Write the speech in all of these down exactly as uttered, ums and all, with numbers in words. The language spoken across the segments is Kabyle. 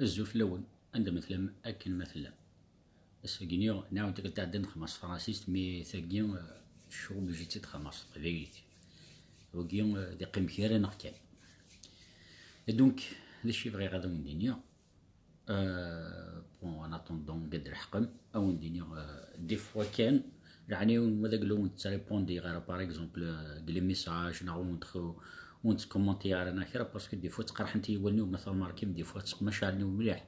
Azul fell-awen, anda ma tellam, akken ma tellam. Ass-agi-nni, nɛawed tikkelt iɛeddan nxemmem s tefransist, mi tagi, eh, je suis obligé ad tt-id-xemmem s teqbaylit. Wagi, eh, d iqqim gar-aneɣ kan. Et donc, d acu i bɣiɣ ad awen-d-iniɣ? Euh, bon, en attendant, ad d-leḥqem, ad wen-d-iniɣ, euh, des fois kan, leɛnaya-wen ma d agla ur wen-ttrépondez ara, par exemple, euh, deg les messages, neɣ ur wen-tx-, ur wen-tcommentez ara neɣ kra, parce que des fois ttqerḥent-iyi wallen-iw, ma tɣelmeḍ-ikem, des fois tteqmacalen-iw mliḥ.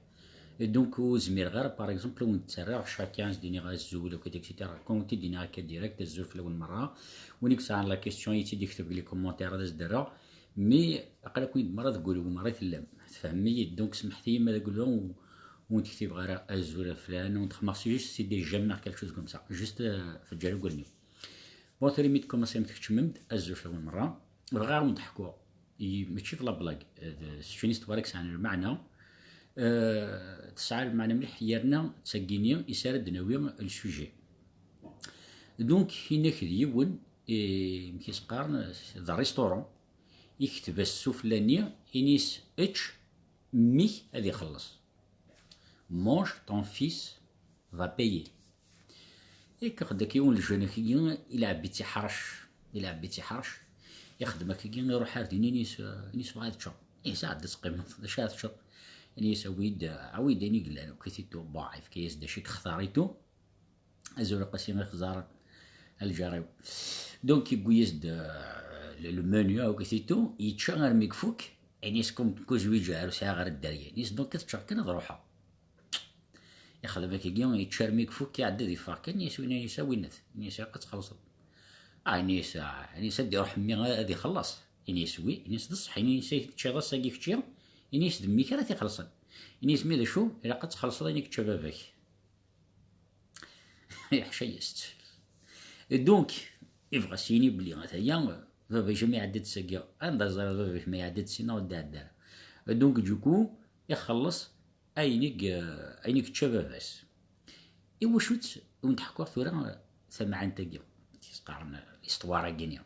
Et donc, ur zmireɣ ara, par exemple, ad wen-ttarraɣ chacun, ad s-d-iniɣ azul, akked, et cetera. Quand ur t-id-iniɣ akka direct, azul fell-awen merra. Win i yesɛan la question, ad tt-id-ikteb deg les commentaires, ad as-d-rreɣ. Mais aql-aken-id merra deg wul-iw merra i tellam. Tfehmem-iyi-d, donc semḥet-iyi ma d agla ur wen-d-ktibeɣ ara azul a flan, ur wen-d-xemmmeɣ, c'est juste, c'est des j'aime neɣ quelque chose comme ça. Juste, euh, feǧǧar deg wallen-iw. Bon, tura imi d-commencem tkeččmem-d, azul fell-awen merra. Bɣiɣ ad wen-d-ḥkuɣ, i, mačči d la blague, euh, d, c'est une histoire i yesɛan lmeɛna. Euh, tesɛa lmeɛna mliḥ, yerna d tagi-nni i s ara d-nawi le sujet. Donc, yenna-k d yiwen, eh, amek i s-qqaren, d restaurant, ikteb-as sufella-nni, ini-s ečč, mmi-k ad ixelleṣ. Mange, ton fils va payer. Ikkex-d akka yiwen n ljeune-agi, ilɛeb-itt iḥrec, ilɛeb-itt iḥrec, ixdem akkagi, iruḥ ar din, ini-s, ini-s bɣa ad ččeɣ. Ini-s ɛedda teqqimeḍ, d acu ara teččeḍ? Ini-s awi-d, awi-d ayen i yellan, ok, et tout. Bon, yefka-yas-d acu i yextar et tout. Azul a Qasi, ixẓaren, a lǧar-iw. Donc, yewwi-yas-d, euh, le, le menu, ok, et tout, yečča armi ifuk, ini-s comme ku zwiǧeɣ, ur sɛiɣ ara dderya. Ini-s donc ad ččeɣ kan ad ruḥeɣ. Ixdem akkagi, yečča armi ifuk, iɛedda ad iffeɣ kan, ini-s win, ini-s a winnat, ini-s ilaq ad txellṣeḍ. Ah, ini-s, ah, ini-s ad d-iruḥ mmi ad ixelleṣ. Ini-s wi, ini-s d ṣṣeḥ, ini-s teččiḍ ass-agi kečči, ini-s d mmi-k ara t-ixellṣen. Ini-s mi d acu, ilaq ad txellṣeḍ ayen i yečča baba-k. Yeḥca-yas-tt. Donc, ibɣa s-yini belli ataya, baba-k jamais iɛedda-d sagi. Anda ẓriɣ baba-k ma iɛedda-d sina ur d-iɛedda ara. Donc, du coup, ixelleṣ ayen i, ayen i yečča baba-s. Iwacu-tt, wen-d-ḥkuɣ tura tamɛant-agi, i s-qqaren l'histoire-agi-nni.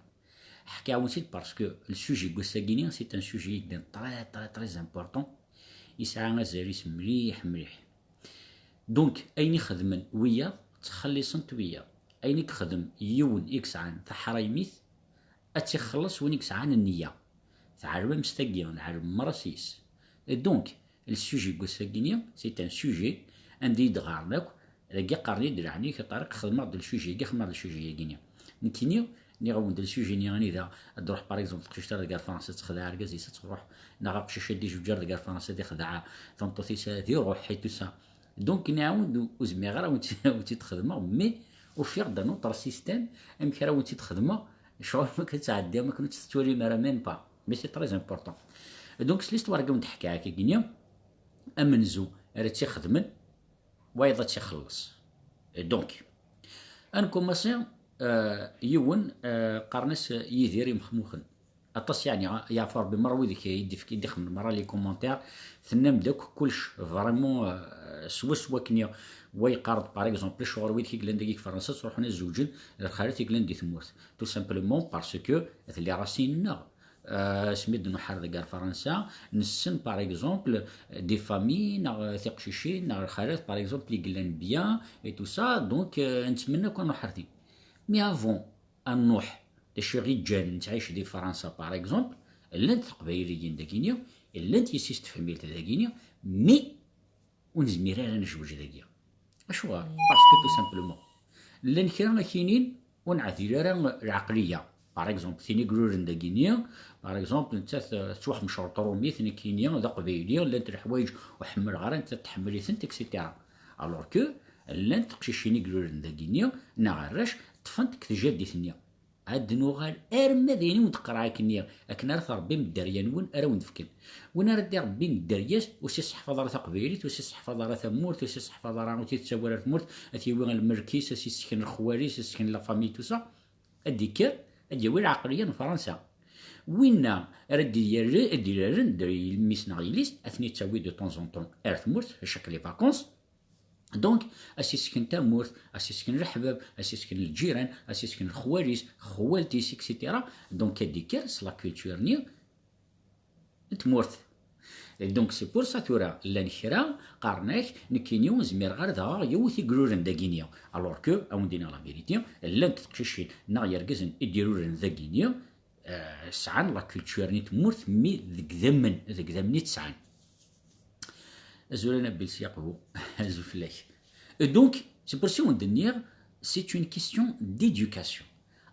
Ḥkiɣ-awen-tt-id parce que le sujet n wass-agi-nni, c'est un sujet i yellan très, très, très important. Yesɛa azal-is mliḥ, mliḥ. Donc, ayen i xedmen wiyaḍ, ttxelliṣen-t wiyaḍ. Ayen i yexdem yiwen i yesɛan taḥraymit, ad tt-ixelleṣ win i yesɛan nniya. Tɛelmem s tagi, neɛlem merra s yes. Et donc, le sujet n wass-agi-nni, c'est un sujet, anda i d-ɣɣaren akk, dagi qqaren-iyi-d leɛnaya-k a Ṭariq, xedmeɣ-d le sujet-agi, xedmeɣ-d le sujet-agi-nni. Nekkini, nniɣ-awen-d le sujet-nni anida ad d-truḥ, par exemple, teqcict ar deg ar Fransa, ad texdeɛ argaz-is, ad truḥ, neɣ aqcic ad d-ijuǧǧer deg ar Fransa, ad ixdeɛ tameṭṭut-is, ad iruḥ, et tout ça. Donc, nniɣ-awen-d ur zmireɣ ara ad wen-tt-, ad wen-tt-id-xedmeɣ, mais ufiɣ-d un autre système, amek ara wen-tt-id-xedmeɣ, ccɣel ma kan ttɛeddi, ma kan ur tt-tettwalim ara, même pas. Mais c'est très important. Donc, s l'histoire-agi wen-d-ḥkiɣ akkagi-nni, amenzu ara tt-ixedmen, wayeḍ ad tt-ixelleṣ. Donc, ad nkumaṣi, euh, yiwen, euh, qqaren-as Yidir Imexmuxen. Aṭas, yeɛni, yeɛfu Rebbi, merra wid i d-ifk-, i d-ixedmen merra les commentaires, tennam-d akk kullec, vraiment, euh, swaswa akken i, wa yeqqar-d, par exemple, lecɣal wid i yellan dagi deg Fransa, ttruḥun ad zewǧen d lxalat i yellan di tmurt. Tout simplement parce que d les racines-nneɣ. Euh, asmi d-nruḥ ar deg ar Fransa, nessen, par exemple, des familles, neɣ tiqcicin, neɣ lxalat, par exemple, i yellan bien, et tout ça, donc, euh, nettmenna akk ad nruḥ ar din. Mais avant ad nruḥ, d acu i ɣ-iǧǧan nettɛic di Fransa, par exemple, llant teqbayliyin dagini, llant yessi-s tefhmilt dagini, mais ur nezmir ara ad nezweǧ dagi. Acuɣer? Parce que tout simplement, llan kra akinin ur neɛdil ara lɛeqliya. Par exemple, tin i iruren dagini, par exemple, nettat, eh, tettwaxmecreḍ trumit, nekkini d aqbayli, llant leḥwayeǧ ur ḥemmleɣ ara, nettat tḥemmel-itent, et cetera. Alors que llant teqcicin i iruren dagini, neɣ arrac, ṭṭfent deg tjaddit-nni. Ad nuɣal arma d ayen i wen-d-qqareɣ akken-nni, akken ara trebbim dderya-nwen ara wen-d-fken. Win ara d-irebbin dderya-s, ur s-isseḥfaḍ ara taqbaylit, ur s-isseḥfaḍ ara tamurt, ur s-isseḥfaḍ ara, ur t-id-ttawi ara tmurt, ad t-yawi lmelk-is, ad s-issken lexwal-is, ad s-issken la famille, tout ça. Ad d-ikker, ad d-yawi lɛeqliya n Fransa. Winna ara d-yerr-, ad d-irren d mmi-s neɣ yelli-s, ad ten-ittawi de temps en temps ar tmurt, chaque les vacances. Donc, ad s-issken tamurt, ad s-issken leḥbab, ad s-issken lǧiran, ad s-issken lexwal-is, xwalt-is, et cetera. Donc, ad d-ikker s la culture-nni n tmurt. Et donc c'est pour ça tura llan kra qqaren-ak, nekkini zmireɣ ar daɣeɣ yiwet igruren dagini. Alors que, a wen-d-iniɣ la vérité, llant teqcicin neɣ yergazen i d-iruren dagini, euh, sɛan la culture-nni n tmurt, mi deg idammen, deg idammen i tt-sɛan. Azul a Nabil Syaqbu, azul fell-ak. Et donc, c'est pour ça i wen-d-nniɣ, c'est une question d'éducation.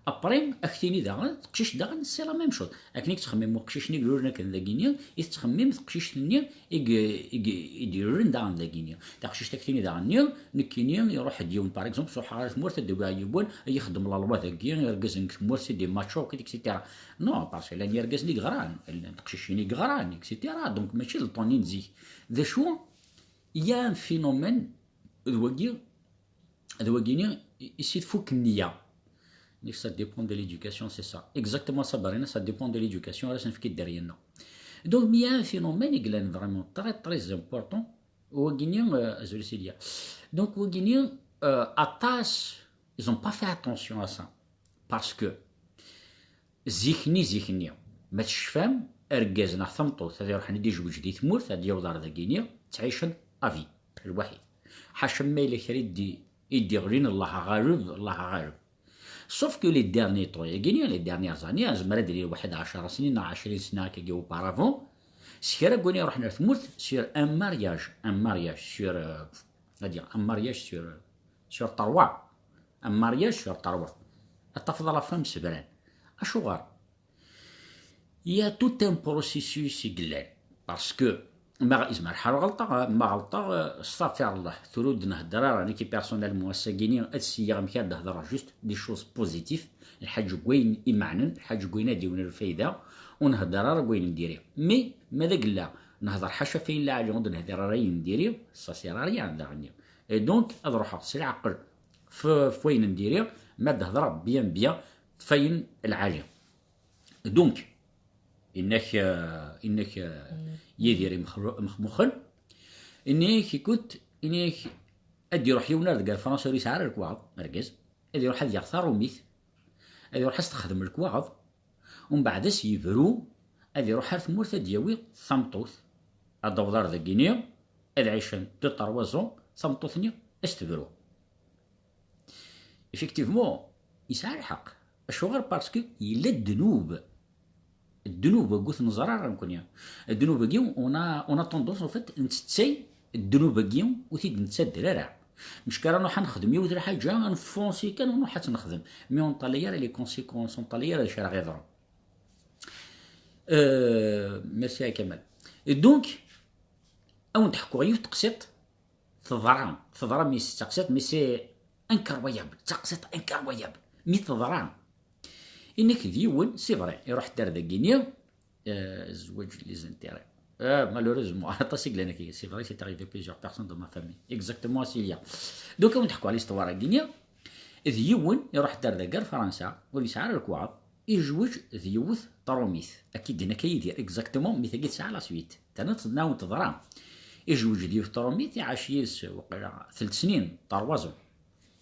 Après, ad k-tini daɣen, teqcict daɣen, c'est la même chose. Akken i yettxemmim uqcic-nni igruren akken dagini, i tettxemmim teqcict-nni i g-, i g-, i d-iruren daɣen dagini. Taqcict ad k-tini daɣen-nni, nekkini iruḥ-d yiwen, par exemple, sruḥeɣ ɣer tmurt ad d-awiɣ yiwen, ad yexdem la loi dagi, irgazen deg tmurt, c'est des machos, et cetera. Non, parce que llan yergazen i yeɣran, llan teqcicin i yeɣran, et cetera. Donc, mačči d le temps-nni n zik. D acu? Il y a un phénomène, d wagi, d wagini, i, i si tfuk nniya. Nek ça dépend de l'éducation, c'est ça. Exactement ça, Barina, ça dépend de l'éducation, ara s-nefk i dderya-nneɣ. Donc, il y a un phénomène i yellan vraiment très, très important. Wagini, euh, azul Silya. Donc, wagini, euh, aṭas, ils ont pas fait attention à ça. Parce que, zik-nni, zik-nni, ma tecfam, argaz neɣ tameṭṭut, ad iruḥen ad d-ijweǧ di tmurt, ad d-yaweḍ ar dagini, ttɛicen à vie, lwaḥid. Ḥaca ma yella kra i d-, i d-iɣlin, Allah ɣaleb, Allah ɣaleb. Sauf que les derniers temps-agi, les dernières années, azmer ad d-nini waḥed ɛecra snin neɣ ɛecrin sna akkagi auparavant, s kra n win iruḥen ar tmurt sur un mariage, un mariage sur, euh, c'est-à-dire un mariage sur, sur trois, un mariage sur trois. Ad tafeḍ la femme sebran. Acuɣer? Il y a tout un processus i yellan. Parce que, ma izmer ḥal ɣelṭeɣ, ma ɣelṭeɣ, euh, stafirllah, tura ur d-nhedder ara, nekki personnellement, ass-agini, ad siyyeɣ amek ara d-hedreɣ juste des choses positives, lḥaǧ deg wayen imeɛnen, lḥaǧ deg wayen ad d-iwen lfayda, ur nhedder ara deg wayen n diri. Mais, ma d agella, nehder ḥaca f ayen lɛali, ur d-nhedder ara ayen n diri, ça sert à rien, daɣen. Et donc, ad ruḥeɣ s leɛqel f, f wayen n diri, ma d-hedreɣ bien, bien, f ayen lɛali. Donc, inna-k, euh, inna-k, euh, Yidir imexru-, imexmuxen, inna-k, écoute, inna-k, ad iruḥ yiwen ar deg ar Fransa ur yesɛi ara lekwaɣeḍ, argaz, ad iruḥ ad yaɣ taṛumit, ad iruḥ ad s-texdem lekwaɣeḍ, umbeɛd ad s-yebru, ad iruḥ ar tmurt ad d-yawi tameṭṭut, ad d-taweḍ ar dagini, ad ɛicen deux trois ans, tameṭṭut-nni ad s-tebru. Effectivement, yesɛa lḥeqq. Acuɣer? Parce que yella ddnub. Ddnub-agi ur t-neẓra ara nekkni. Ddnub-agi, on a, on a tendance, en fait, ntettay ddnub-agi ur t-id-nettadder ara. Mec kra nruḥ ad nexdem yiwet lḥaǧa, ad nfonsi kan, nruḥ ad tt-nexdem. Mais ur nṭalay ara les conséquences, ur nṭalay ara d acu ara ɣ-yeḍrun. Euh, merci à Kamal. Et donc, ad wen-d-ḥkuɣ yiwet teqsiṭ, teḍra, teḍra, mais c'est taqsiṭ, mais c'est incroyable, d taqsiṭ incroyable, mi teḍra. Inna-k d yiwen, c'est vrai, iruḥ-d ar dagini, euh, zzwaǧ, les intérêts. Euh, malheureusement, aṭas i yellan akka, c'est vrai, c'est arrivé plusieurs personnes dans ma famille. Exactement, Cilia. Donc, ad wen-d-ḥkuɣ l'histoire-agi-nni, d yiwen iruḥ-d ar dagi ar Fransa, ur yesɛi ara lekwaɣeḍ, ijweǧ d yiwet taṛumit. Akka i d-yenna akka Yidir, exactement, mi tagi tesɛa la suite. Terna tt-, nnawen teḍra. Ijweǧ d yiwet taṛumit, iɛac yis, waqila, telt snin, trois ans.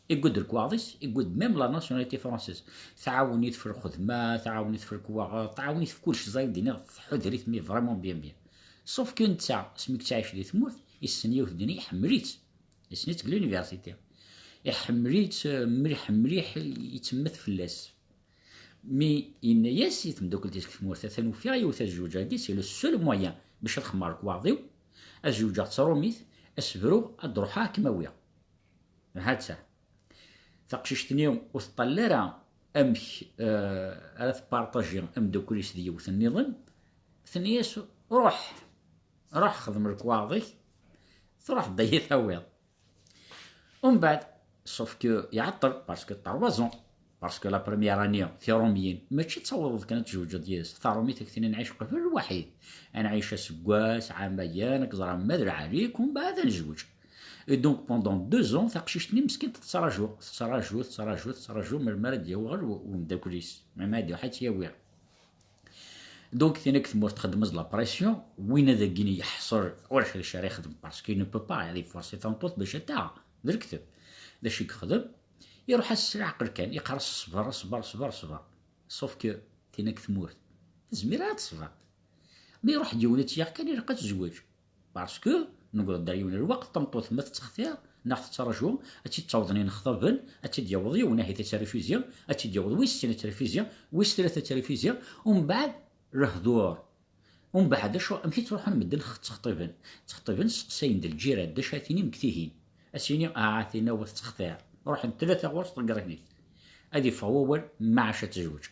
Iggudd lekwaɣeḍ-is, iggudd même la nationalité française. Tɛawen-it f lxedma, tɛawen-it f lekwaɣeḍ, tɛawen-it f kullec, ẓay d-iniɣ, tḥuder-it, mais vraiment bien, bien. Sauf que netta, asmi yettɛic di tmurt, issen yiwet dinna, iḥemmel-itt. Issen-itt deg l'université. Iḥemmel-itt, euh, mliḥ, mliḥ, yettemmet fell-as. Mi yenna-yas i tmeddakelt-is deg tmurt, atan ufiɣ yiwet ad zewǧeɣ deg-s, c'est le seul moyen bac ad xemmeɣ lekwaɣeḍ-iw, ad zewǧeɣ d taṛumit, ad s-bruɣ, ad d-ruḥeɣ ad kem-awiɣ. Ha-tt-a. Taqcict-nni ur teṭṭalel ara amek, euh, ara tpartaji ameddakel-is d yiwet nniḍen, tenna-yas: "Ruḥ, ruḥ xdem lekwaɣeḍ-ik, truḥ-d ad yi-tawiḍ." Umbeɛd, sauf que iɛeṭṭel, parce que trois ans, parce que la première année, tiṛumyin, mačči d tawḍeḍ kan ad tjewǧeḍ yid-s. Taṛumit ad k-tini nɛic qbel lwaḥid. Ad nɛic aseggas, ɛamayen, ad k-ẓreɣ ma d lɛali-k, umbeɛd ad nezweǧ. Et donc, pendant deux ans, taqcict-nni meskint tettraǧu, tettraǧu, tettraǧu, tettraǧu, melmi ara d-yaweɣ u-, umeddakel-is, melmi ara d-iruḥ ad tt-yawi. Donc, tin-agi tmurt txeddem-as la pression, win ad agini yeḥṣel, ulac d acu ara yexdem, parce qu'il ne peut pas, ad iforsi tameṭṭut bac ad taɣ, d lekdeb. D acu i yexdem? Iruḥ-as s leɛqel kan, iqqar-as: "Ṣber, ṣber, ṣber, ṣber." Sauf que tin-agi tmurt, tezmir ara teṣber. Mi iruḥ-d yiwen ad tt-yaɣ kan, ilaq ad tezweǧ. Parce que newweḍ-d ar yiwen lweqt, tameṭṭut ma tettextir neɣ tettraǧu, ad tt-id-ttawḍen inexḍaben, ad tt-id-yaweḍ yiwen, ahat ad tt-refuzi, ad tt-id-yaweḍ wis sin ad tt-refuzi, wis tlata ad tt-refuzi, umbeɛd lehdur. Umbeɛd acu, amek i ttruḥun medden ttxeṭṭiben? Ttxeṭṭiben, seqsayen-d lǧiran d acu ara tinim deg tihin. Ad s-yini, ah, tinna wa tettextir. Ruḥen tlata ɣur-s, ḍeggren-it. Ad iffeɣ wawal, maɛac ad tezweǧ.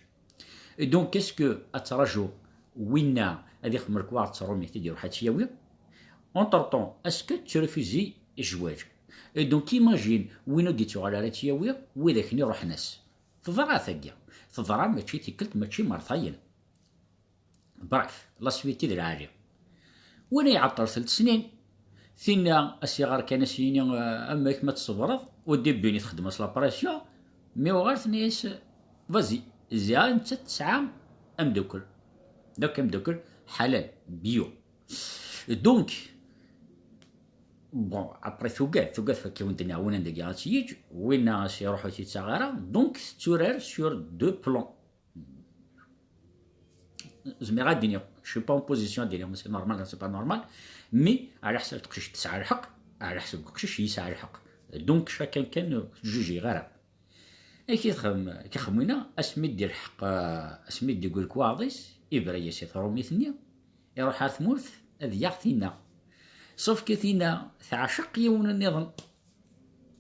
Et donc, est-ce que ad traǧu winna ad ixdem lekwaɣeḍ s tṛumit i d-iruḥ ad tt-yawi? Entre-temps, est-ce que tettrefuzi zzwaǧ? Et donc, imagine, win ur d-ittuɣal ara ad tt-yawi, widak-nni ruḥen-as. Teḍra tagi. Teḍra mačči tikkelt, mačči mertayen. Bref, la suite d lɛali. Win iɛeṭṭel telt snin, tinna a s-iɣer kan a s-yini, euh, amek ma tṣebreḍ, au début-nni txeddem-as la pression, mi uɣal tenna-yas, vas-y, ziɣ nettat tesɛa ameddakel. Donc ameddakel ḥalal, bio. Donc, bon, après tugad, tugad fakk-awen-d nniɣ win anda i ad tt-yeǧ, winna a s-iruḥ ur tt-yettaɣ ara, donc tetturar sur deux plans. Zmireɣ ad d-iniɣ, je suis pas en position ad d-iniɣ ma c'est normal neɣ c'est pas normal, mais ɛla ḥsab teqcict tesɛa lḥeqq, ɛla ḥsab uqcic yesɛa lḥeqq. Donc chacun kan, ur t-jujiɣ ara. Amek i txem-, i txemmeḍ winna, asmi d-ilḥeq, euh, asmi d-igwi lekwaɣeḍ-is, ibra-yas i tṛumit-nni, iruḥ ar tmurt ad yaɣ tinna. Sauf que tinna teɛceq yiwen nniḍen.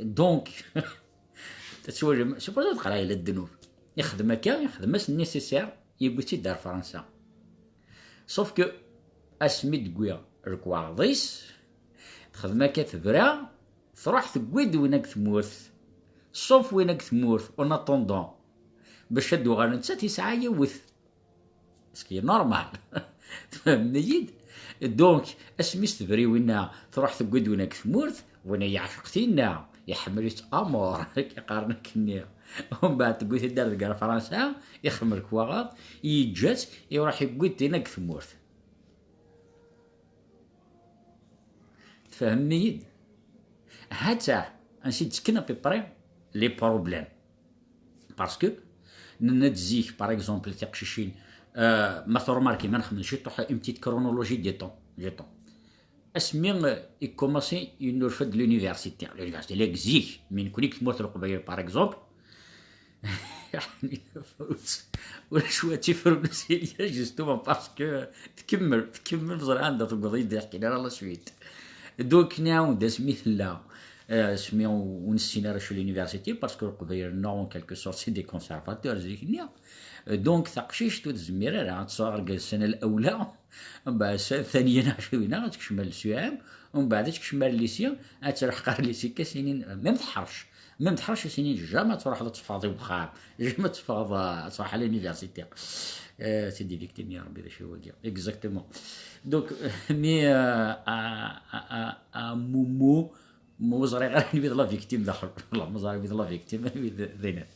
Donc, tettwalim, supposons teqra yella ddnub. Ixdem akka, ixdem-as nécessaire, yewwi-tt-id ar Fransa. Sauf que, asmi d-wwiɣ lekwaɣeḍ-is, texdem akka tebra, truḥ tewwi-d win deg tmurt. Sauf win deg tmurt, en attendant, bac ad d-uɣal nettat yesɛa yiwet. Ce qui est normal. Tfehmem-iyi-d? Donc, asmi s tebri winna, truḥ tewwi-d winna deg tmurt, winna yeɛceq tinna, iḥemmel-itt amour, akken qqaren akkenni. Umbeɛd tewwi-t-id ar deg ar Fransa, ixdem lekwaɣeḍ, yeǧǧa-tt, iruḥ yewwi-d tinna deg tmurt. Tfehmem-iyi-d? Ha-tt-ah, ansi d-ttekken à peu près les problèmes. Parce que nenna-d zik, par exemple, tiqcicin, euh, ma tṛumarkim, ad nexdem ciṭuḥ une petite chronologie des temps, du temps. Asmi, euh, i commencé yennulfa-d l'université. L'université, la zik, mi nekkni deg tmurt n Leqbayel, par exemple, ulac wa tifrun, justement, parce que tkemmel, tkemmel, ẓriɣ anda tewweḍ, i d-ḥkin ara la suite. Donc, nɛawed asmi tella, euh, asmi ur nessin ara acu l'université, parce que Leqbayel-nneɣ, en quelque sorte, c'est des conservateurs, zik-nni. Euh, donc, taqcict ur tezmir ara ad tesɛu argaz ssana l'awla, mbeɛd ssana thaniya neɣ acu winna, ad tekcem ar l'E C E M, mbeɛd ad tekcem ar lycée, ad telḥeq ar lycée, ka sinin, même teḥrec. Même teḥrec, ad s-inin jamais ad truḥeḍ ad teffɣeḍ i wexxam, jamais ad teffɣeḍ, euh, ad truḥeḍ à l'université. Euh, c'est des victimes, ya Rebbi, d acu wagi. Exactement. Donc, euh, mais, euh, à, à, à, à Momo, ma ur ẓriɣ ara anwi d la victime daxel. Wallah, ma ẓriɣ anwi d la victime, anwi d, d ayen.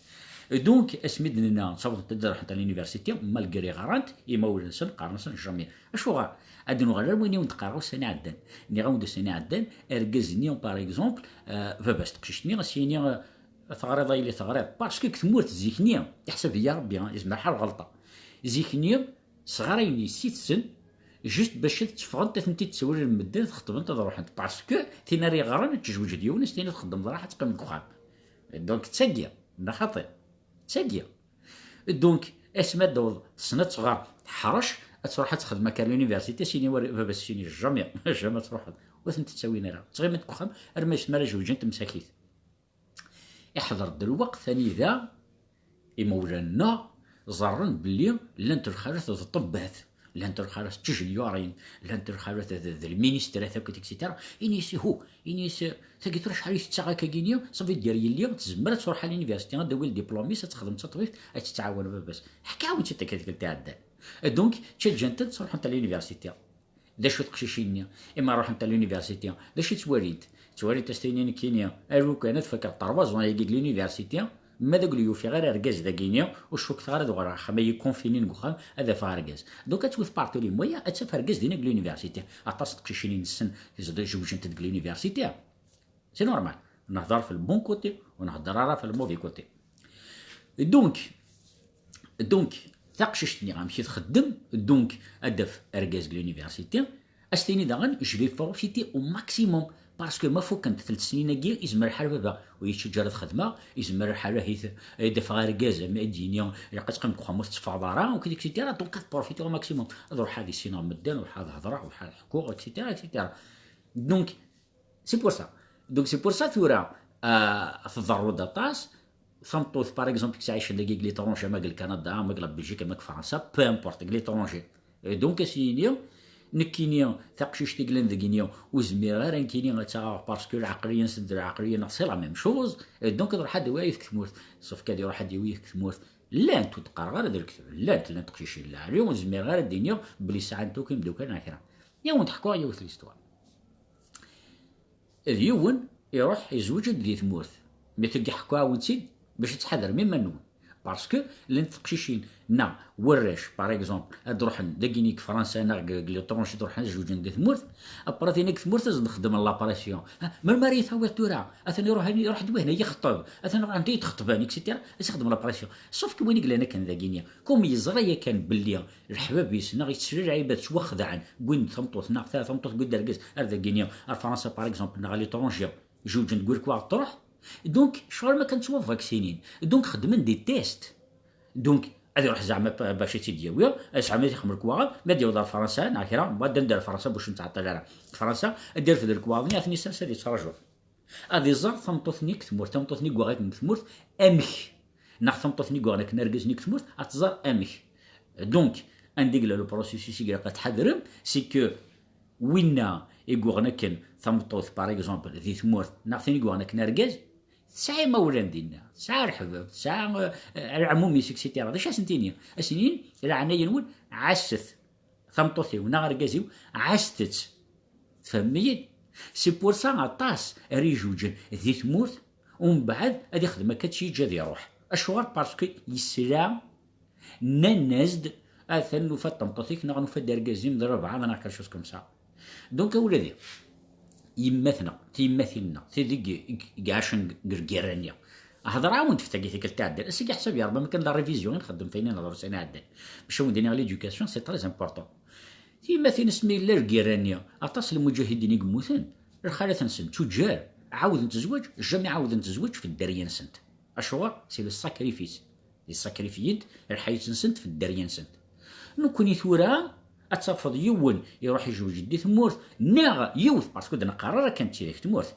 Donc, asmi d-nenna, ttawḍent ad ruḥent à l'université, malgré ɣrant, imawlan-nsen qqaren-asen jamais. Acuɣer? Ad nuɣal ar wayen i wen-d-qqareɣ ussan iɛeddan. Nniɣ-awen-d ussan iɛeddan, argaz-nni, par exemple, euh, baba-s teqcict-nni, a s-yini, euh, teɣriḍ a yelli teɣriḍ. Parce que deg tmurt zik-nni, iḥseb-iyi Rebbi, hein, yezmer ḥal ɣelṭeɣ. Zik-nni, sɣarayen yessi-tsen, juste bac ad tteffɣent, ad tent-id-ttawalen medden, ad xeṭbent, ad ruḥent. Parce que tin ara yeɣren, ad tezweǧ d yiwen, s tin ad txeddem d raḥ, ad teqqim deg uxxam. Donc, d tagi, neɣ xaṭi? D tagi. Donc, asmi ad d-taweḍ, tessen ad tɣer, teḥrec, ad truḥ ad texdem akka l'université, sini war-, baba-s sini, jamais, jamais ad truḥeḍ. Ur tent-ttawin ara. Ttɣimint deg uxxam, arma yesmi ara zewǧent msakit. Iḥḍer-d lweqt anida imawlan-nneɣ ẓerren belli llant lxalat d ṭṭebbat, llant lxalat d tijelyurin, llant lxalat d, d lministrat akked, et cetera. Ini-as, ihu, ini-as, tagi tura acḥal i tettaɣ akkagini, ça veut dire yelli tzemmer ad truḥ à l'université, ad d-tawi ldiplum-is, ad texdem d taṭbibt, ad tettɛawan baba-s. Ḥkiɣ-awen-tt-id akka tikkelt iɛeddan. Donc, ttaǧǧant-tent ttruḥent à l'université. D acu teqcicin-nni? Imi ruḥent à l'université, d acu i ttwalint? Ttwalint a s-tini nekkini, aru kan ad fakeɣ trois ans-agi deg l'université, ma d aglu yufiɣ ara argaz dagini, ur cukkeɣ ara ad uɣaleɣ axxam, ad iyi-confinin deg uxxam, ad afeɣ argaz. Donc ad twet par tous les moyens, ad taf argaz dinna deg l'université. Aṭas n teqcicin i nessen, zewǧent deg l'université. C'est normal. Nehder f le bon côté, ur nhedder ara f le mauvais côté. Donc, donc, Taqcict-nni amek i txeddem, donc ad d-taf argaz deg l'université, ad s-tini daɣen je vais profiter au maximum, parce que ma fukkent telt snin-agi izmer lḥal baba ur yi-yettaǧǧa ara ad xedmeɣ, izmer lḥal ad d-afeɣ argaz ad d-yini ilaq ad teqqim deg uxxam ur tetteffɣeḍ ara, donc et cetera. Donc ad profiter au maximum, ad ruḥeɣ ad issineɣ medden, ruḥeɣ ad hedreɣ, ruḥeɣ ad ḥkuɣ, et cetera, et cetera. Donc c'est pour ça. Donc c'est pour ça tura, euh, tḍerru-d aṭas. Tameṭṭut, par exemple, i yettɛicen dagi deg l'étranger, ama deg Canada, ama deg la Belgique, ama deg Fransa, peu importe, deg l'étranger. Et donc, ad s-yini, nekkini, taqcict i yellan dagini, ur zmireɣ ara nekkini ad tt-aɣeɣ parce que lɛeqliya-nsen d lɛeqliya-nneɣ, c'est la même chose. Et donc, ad ruḥ ad d-awiɣ yiwet deg tmurt. Sauf que ad iruḥ ad d-yawi yiwet deg tmurt. Llant, ur d-qqareɣ ara d lekdeb, llant, llant teqcicin n lɛali, ur zmireɣ ara ad d-iniɣ belli sɛant akk imeddukal neɣ kra. Ad awen-d-ḥkuɣ yiwet l'histoire. D yiwen iruḥ izweǧ-d di tmurt. Mi tagi ḥkuɣ-awen-tt-id bac ad tḥadrem iman-nwen. Parce que llant teqcicin neɣ warrac, par exemple, ad ruḥen dagini deg Fransa neɣ deg, deg l'étranger, ad ruḥen ad zewǧen di tmurt. Après, tin deg tmurt ad sen-xedmen la pression. Ha, melmi ara yi-tawiḍ tura? Atan iruḥ, iruḥ-d wihna yexṭeb. Atan iruḥ anda i d-xeṭben, et cetera. Ad s-ixdem la pression. Sauf que win i yellan akken dagini, comme yeẓra yakan belli leḥbab-is neɣ yettlal lɛibad ttwaxedɛen, wwin-d tameṭṭut neɣ ta tameṭṭut wwin-d argaz ar dagini, ar Fransa, par exemple, neɣ à l'étranger, zewǧen deg lekwaɣeḍ truḥ. Donc, ccɣel ma kan ttwavaksinin. Donc, xedmen des tests. Donc, ad iruḥ zeɛma pa-, bac ad tt-id-yawi, zeɛma ad ixdem lekwaɣeḍ, ma ad yaweḍ ar Fransa, neɣ kra, mbeɛd ad d-ar Fransa, bac ur nettɛeṭṭil ara. Deg Fransa, ad d-irfed lekwaɣeḍ-nni, ad ten-isers ad yettṛaju. Ad iẓer tameṭṭut-nni deg tmurt, tameṭṭut-nni i yuɣen akken deg tmurt, amek? Neɣ tameṭṭut-nni i yuɣen akken argaz-nni deg tmurt, ad tẓer amek? Donc, anda i yella le processus i ilaq ad tḥadrem, c'est que winna i yuɣen akken tameṭṭut, par exemple, di tmurt, neɣ tin i yuɣen akken argaz, tesɛa imawlan dinna, tesɛa leḥbab, tesɛa, eh, lɛemum-is, et cetera. D acu ad sen-tini? Ad sen-tini, leɛnaya-nwen, ɛasset tameṭṭut-iw neɣ argaz-iw, ɛasset-tt. Tfehmem-iyi-d? C'est pour ça aṭas ara ijuǧen di tmurt, umbeɛd ad ixdem akka, ad tt-yeǧǧ ad iruḥ. Acuɣer? Parce que yesla, nnan-as-d, atan nufa-d tameṭṭut-ik neɣ nufa-d argaz-im d rrbeɛ neɣ quelque chose comme ça. Donc, a wladi, yemmat-nneɣ, tiyemmatin-nneɣ, tid i i iɛacen deg lgirra-nni. Hedreɣ-awen-d ɣef tagi tikkelt iɛeddan. Ass-agi ḥsab yerba, ma kan la révision i nxeddem f ayen i nehder ussan iɛeddan. Bac awen-d-iniɣ, l'éducation, c'est très important. Tiyemmatin, asmi yella lgirra-nni, aṭas n lmuǧahidin i yemmuten, lxalat-nsen d tuǧǧal, ɛawdent zzwaǧ, jamais ɛawdent zzwaǧ f dderya-nsent. Acuɣer? C'est le sacrifice. Yessakrifiy-d lḥayat-nsent f dderya-nsent. Nekkni tura, ad tafeḍ yiwen iruḥ ijewǧ-d di tmurt, neɣ yiwet, parce que ur d-neqqar ara kan d tidak tmurt.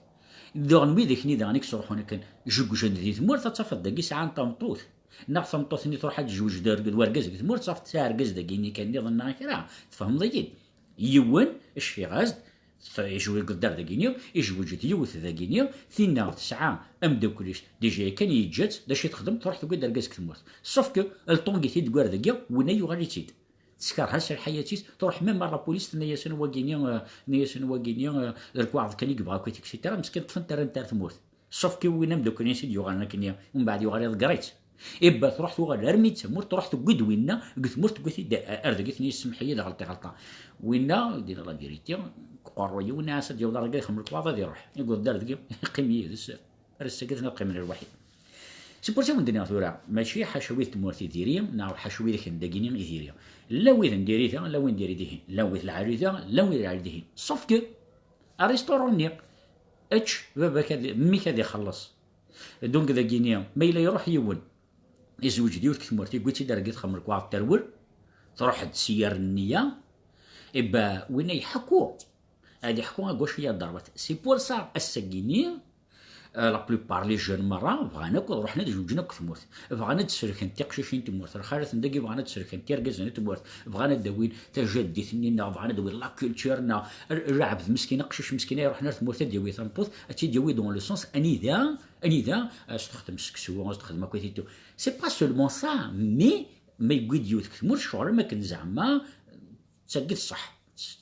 Daɣen widak-nni daɣen i yettruḥun akken jeggjen di tmurt, ad tafeḍ dagi sɛan tameṭṭut. Neɣ tameṭṭut-nni truḥ ad tejweǧ d arg-, d wergaz deg tmurt, tafeḍ tesɛa argaz dagi-nni kan nniḍen neɣ kra. Tfehmeḍ-iyi-d? Yiwen, cfiɣ-as-d, t-, ijewǧ-d ar dagini, ijewǧ-d yiwet dagini, tinna tesɛa ameddakel-is, déjà yakan yeǧǧa-tt, d acu i texdem? Truḥ tewwi-d argaz deg tmurt. Sauf que, le temps i t-id-tewwi ar dagi, winna yuɣal-itt-id. Teskerh-as lḥayat-is, truḥ même ar la police, tenna-yasen wagini, eh, tenna-yasen wagini, eh, d lekwaɣeḍ kan i yebɣa akk, et cetera. Meskin ṭṭfen-t, rran-t ar tmurt. Sauf que win ameddakel-ines i d-yuɣalen akkenni, umbeɛd yuɣal iḍegger-itt. Ibba truḥ tuɣal armi d tamurt, truḥ tewwi-d winna, deg tmurt tewwi-t-id ar dagi, tenna-yas: "Semmeḥ-iyi-d, ɣelṭeɣ ɣelṭeɣ." Winna, dina la vérité, deg uqerruy-iw, nniɣ-as ad yaweḍ ar dagi, ixdem lekwaɣeḍ ad iruḥ. Iwweḍ-d ar dagi, yeqqim yid-s, ar ass-agi ad qqimen lwaḥid. C'est pour ça i wen-d-nniɣ tura, mačči ḥaca wid n tmurt i diri, neɣ ḥaca wid akken dagini i diri. Llan wid n diri da, llan wid n diri dihin, llan wid n lɛali da, llan wid n lɛali dihin. Sauf que, restaurant-nni, ečč, baba-k ad, mmi-k ad ixelleṣ. Donc dagini, ma yella iruḥ yiwen, izweǧ d yiwet deg tmurt, yewwi-tt-id ar dagi, txemmel lekwaɣeḍ terwel, truḥ-d s yir nniya, ibba winna yeḥku, ad yeḥku à gauche et à droite. C'est pour ça, ass-agi-nni, euh, la plupart les jeunes merra bɣan akk ad ruḥen ad zewǧen akk tmurt. Bɣan ad d-selken tiqcicin n tmurt, lxalat n dagi bɣan ad d-selken tirgazen n tmurt, bɣan ad d-awin tajaddit-nni, neɣ bɣan ad d-awin la culture, neɣ l-, lɛebd meskin, aqcic meskin ay iruḥen ar tmurt ad d-yawi tameṭṭut, ad tt-id-yawi dans le sens anida, anida, euh, ad s-texdem seksu, ad s-texdem akk et tout. C'est pas seulement ça, mais ma yewwi-d yiwet deg tmurt, ccɣel am akken zeɛma d tagi d ṣṣeḥ.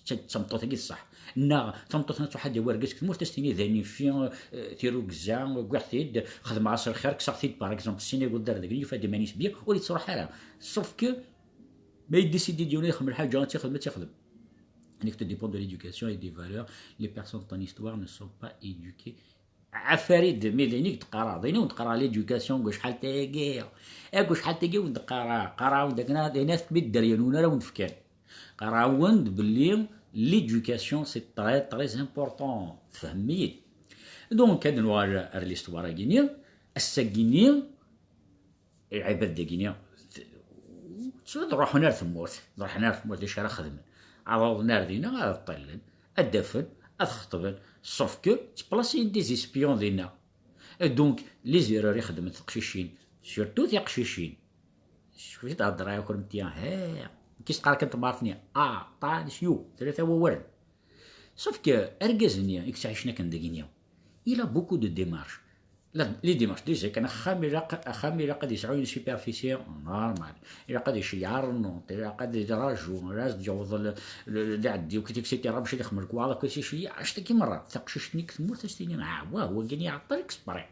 D tameṭṭut-agi d ṣṣeḥ. Neɣ tameṭṭut-nni ad truḥ ad d-yawi argaz deg tmurt, ad s-tini d anifi, eh, tirugza, wwiɣ-t-id, xedmeɣ-as lxir, kkseɣ-t-id, par exemple, sin iweḍ ar dagi, yufa-d iman-is bien, ur yettruḥ ara. Sauf que ma yedisidi-d yiwen ad ixdem lḥaǧa, ad tt-ixdem, ad tt-ixdem. Nekk, tout dépend de l'éducation et des valeurs. Les personnes de ton histoire ne sont pas éduquées Afarid, mi d ayen i d-qqareɣ, d ayen i wen-d-qqareɣ, l'éducation deg wacḥal tayagi, deg wacḥal tayagi wen-d-qqareɣ, qqareɣ-awen-d akken ad, ayen ad kem-id-deryen win ara wen-d-fkan. Qqareɣ-awen-d belli l'éducation c'est très très important, tfehmem-iyi-d. Donc ad nuɣal ar l'histoire-agi-ni, ass-agi-ni, lɛibad dagi-ni, ttun ad ruḥen ar tmurt, ad ruḥen ar tmurt, d acu ara xedmen? Ad awḍen ar dinna, ad ṭṭillen, ad d-afen, ad xeṭben, sauf que ttplasin des espions dinna. Et donc les erreurs i xeddment teqcicin, surtout tiqcicin. Cwi d-heddreɣ i kunemti, he, kis qqar kan tmart-nni, attention, tlata wawalen. Sauf que argaz-nni i yettɛicen akken dagini, il a beaucoup de démarches. La, les démarches, déjà, kan axxam ilaq, axxam ilaq ad yesɛu une superficie normale. Ilaq ad iceyyeɛ rrnut, ilaq ad iraju, ad as-d-yaweḍ l-, l-, lɛeddi, et cetera. Bac ad ixemmel lekwaɣeḍ akk ad iceyyeɛ, annect-agi merra. Taqcict-nni deg tmurt ad s-tini, ah, wah, wagi-nni iɛeṭṭel exprès.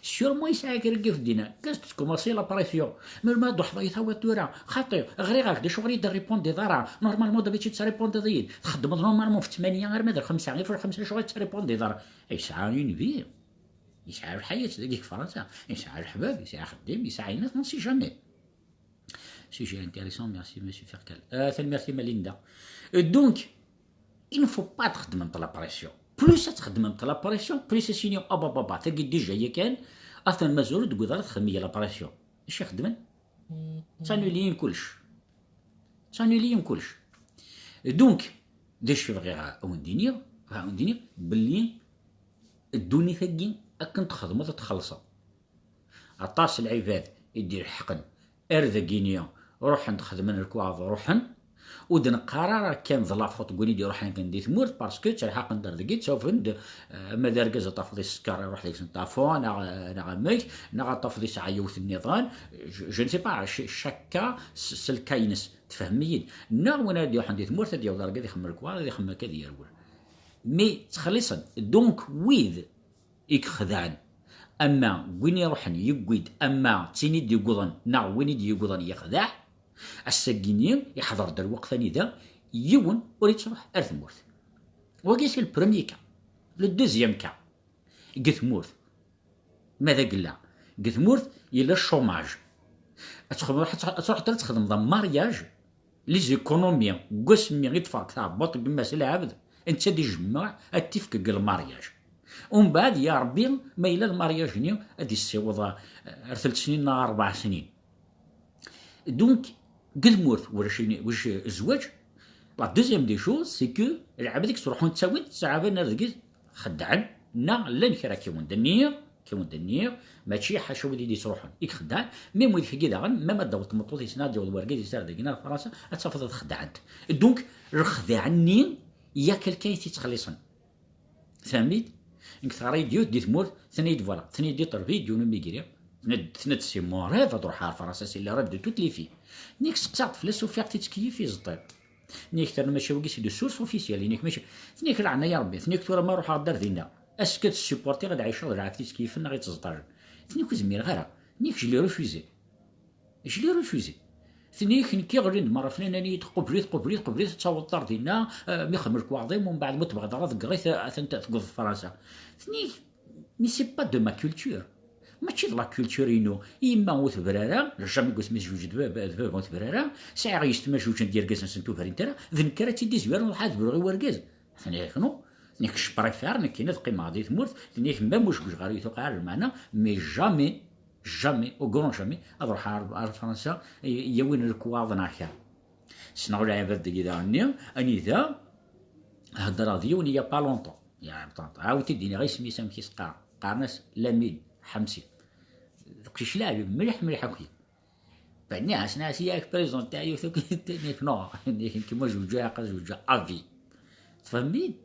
Sûrement yesɛa kra n yiwet dinna. Qu'est-ce que tkumaṣi la pression? Melmi ad d-truḥeḍ ay tawiḍ tura? Xaṭi, ɣriɣ-ak-d, acuɣer i d-rripundiḍ ara? Normalement d'habitude terripundiḍ-iyi-d. Txeddmeḍ normalement f ttmanya arma d lxemsa, ɣef lxemsa acuɣer i d-terripundiḍ ara? Yesɛa une vie. Yesɛa lḥayat dagi deg Fransa. Yesɛa leḥbab, yesɛa axeddim, yesɛa ayen, on sait jamais. Sujet intéressant, merci monsieur Ferkal. Euh, tanemmirt i Malinda. Euh, donc, il ne faut pas txeddmemt la pression. Plus ad txeddmemt la pression, plus ad s-yini, oh, bah, bah, bah, tagi déjà yakan, atan mazal ur d-tewwiḍ ara txemmem la pression. Acu i xeddmen? Ttanuliyen kullec. Ttanuliyen kullec. Donc, d acu bɣiɣ ad wen-d-iniɣ, bɣiɣ ad wen-d-iniɣ belli ddunit-agi akken txedmeḍ ad txellṣeḍ. Aṭas n lɛibad i d-ileḥqen ar dagini, ruḥen xedmen lekwaɣeḍ, ruḥen. Ur d-neqqar ara kan d la faute n win i d-iruḥen akken di tmurt, parce que ttelḥaqen-d ar dagi, ttawfen-d, eh, ma d argaz ad tafeḍ iskeṛ iruḥ deg-sen ṭafu, neɣ, neɣ amek, neɣ ad tafeḍ isɛa yiwet nniḍen, je, je ne sais pas, ch-, chaque cas s, s lka-ines, tfehmem-iyi-d. Neɣ win ara d-iruḥen di tmurt ad yaweḍ argaz ixemmel lekwaɣeḍ, ad ixemmel akka ad yerwel. Mais ttxelliṣen. Donc wid i ixedɛen. Ama win iruḥen yewwi-d, ama d tin i d-yewwḍen, neɣ win i d-yewwḍen yexdeɛ, ass-agi-nni iḥḍer-d lweqt anida yiwen ur yettruḥ ar tmurt. Wagi c'est le premier cas. Le deuxième cas, deg tmurt, ma d agella, deg tmurt yella chômage. Ad txedmeḍ, ad tṛuḥeḍ ad txedmeḍ un mariage, les économies, deg wasmi i d-teffeɣ tɛebbuḍt n gma-s lɛebd, netta ad ijemmeɛ, ad t-ifk deg lmaryaj. Umbeɛd, ya Ṛebbi, ma yella lmaryaj-nni ad issiweḍ, eh, ar telt snin neɣ ar ṛebɛa snin. Donc, deg tmurt, ulac ayen, ulac zzwaǧ. La deuxième des choses, c'est que lɛebd i yettruḥun ttawin-t, ttɛaban ar deg xeddɛen, neɣ llan kra kiwen d-nniɣ, kiwen d-nniɣ, mačči ḥaca wid i d-yettruḥun i ixeddɛen, même wid-agi daɣen, même ad d-taweḍ tmeṭṭut-is neɣ ad d-yaweḍ wergaz-is ar dagi neɣ ar Fransa, ad tafeḍ ad xeddɛent. Donc, lexdeɛ-nni, il y a quelqu'un i t-yettxelliṣen. Tfehmem-iyi-d? Nekk teɣra-yi-d yiwet di tmurt, tenna-yi-d voilà, tenna-yi-d iṭerbi-yi-d yiwen imigri, tenna-d, tenna-d c'est mon rêve ad ruḥeɣ ar Fransa, c'est le rêve de toutes les filles. Nekk seqsaɣ-d fell-as, ufiɣ-t ittkeyyif iẓeṭṭen. Tenna-k terna mačči wagi c'est de source officielle, tenna-k mačči, tenna-k leɛnaya Rebbi, tenna-k tura ma ruḥeɣ-d ar dinna, est-ce que ad supportiɣ ad ɛiceɣ d lɛebd ittkeyyfen neɣ ittẓeṭṭajen? Tenna-k ur zmireɣ ara, tenna-k je l'ai refusé. Je l'ai refusé. Tenna-k nekk iɣelli-d merra fell-i, nnan-iyi-d qeblet, qeblet, qeblet, ad taweḍ ar dinna, eh, mi xemmel lekwaɣeḍ-im, umbeɛd ma tebɣiḍ ara ḍegger-it, atan teggeḍ Fransa. Tenna-k mais c'est pas de ma culture. Mačči d la culture-inu. Yemma ur tebra ara, jamais deg wasmi tezweǧ d baba, d baba ur tebra ara. Sɛiɣ yessetma zewǧen-d yergazen-nsent ur brint ara. D nekk ara tt-id-izwiren, ruḥ ad bruɣ i wergaz. Tenna-yak non. Nekk je préfère nekkini ad qqimeɣ di tmurt. Tenna-yak même ur zewǧeɣ ara i tuqeɛ ara lmeɛna, mais jamais, jamais, au grand jamais, ad ruḥeɣ ar, ar Fransa, y-, yawin lekwaɣeḍ neɣ kra. Ssneɣ lɛibad deg idaɣen-nni, anida heddreɣ d yiwen il y a pas longtemps. Ya, tant, ɛawed-t-id-iniɣ isem-is amek i s-qqaren. Qqaren-as Lamine Ḥemsi. D aqcic leɛyub mliḥ, mliḥ akk. Nniɣ-as, nniɣ-as, yak présenté yiwet akk, tenna-k non, nekk ma zewǧeɣ, ilaq ad zewǧeɣ à vie. Tfehmem-iyi-d?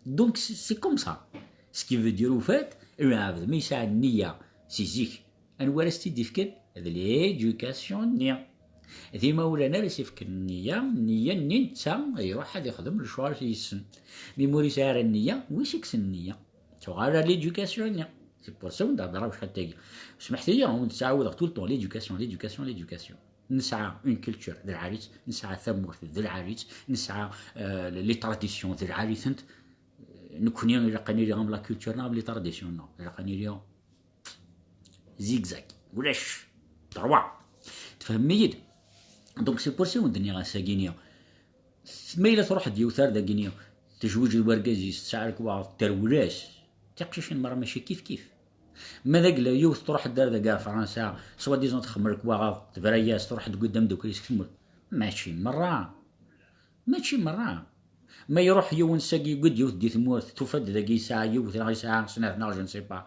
Donc, c'est, c'est comme ça. Ce qui veut dire, au fait, lɛebd ma yesɛa nniya si zik, anwa ara s-tt-id-ifken? D l'éducation-nni. D imawlan ara s-ifken nniya, nniya-nni netta iruḥ ad ixdem lecɣal yessen. Mi ur yesɛi ara nniya, wi s-ikksen nniya? Tuɣal ar l'éducation-nni. C'est pour ça wen-d-heddreɣ acḥal tagi. Smeḥt-iyi, wen-d-ttɛawadeɣ tout le temps, l'éducation, l'éducation, l'éducation. Nesɛa une culture d lɛali-tt, nesɛa tamurt d lɛali-tt, nesɛa, euh, les traditions d lɛali-tent. Nekkni ilaq ad nili am la culture-nneɣ, am les traditions-nneɣ. Ilaq ad nili zigzag. Ulac. Droit. Tfehmem-iyi-d? Donc, c'est pour ça i wen-d-nniɣ ass-agi-nni. Ma yella truḥ-d yiwet ar dagi-nni, tejweǧ d wergaz-is, tesɛa lekwaɣeḍ, terwel-as. Tiqcicin merra mačči kif kif. Ma d agla yiwet truḥ-d ar dagi ar Fransa, soi-disant txemmem lekwaɣeḍ, tebra-yas, truḥ-d tgudd ameddakel-is deg tmurt. Mačči merra. Mačči merra. Ma iruḥ yiwen sagi, yewwi-d yiwet di tmurt, tufa-d dagi yesɛa yiwet neɣ yesɛa snat neɣ je ne sais pas.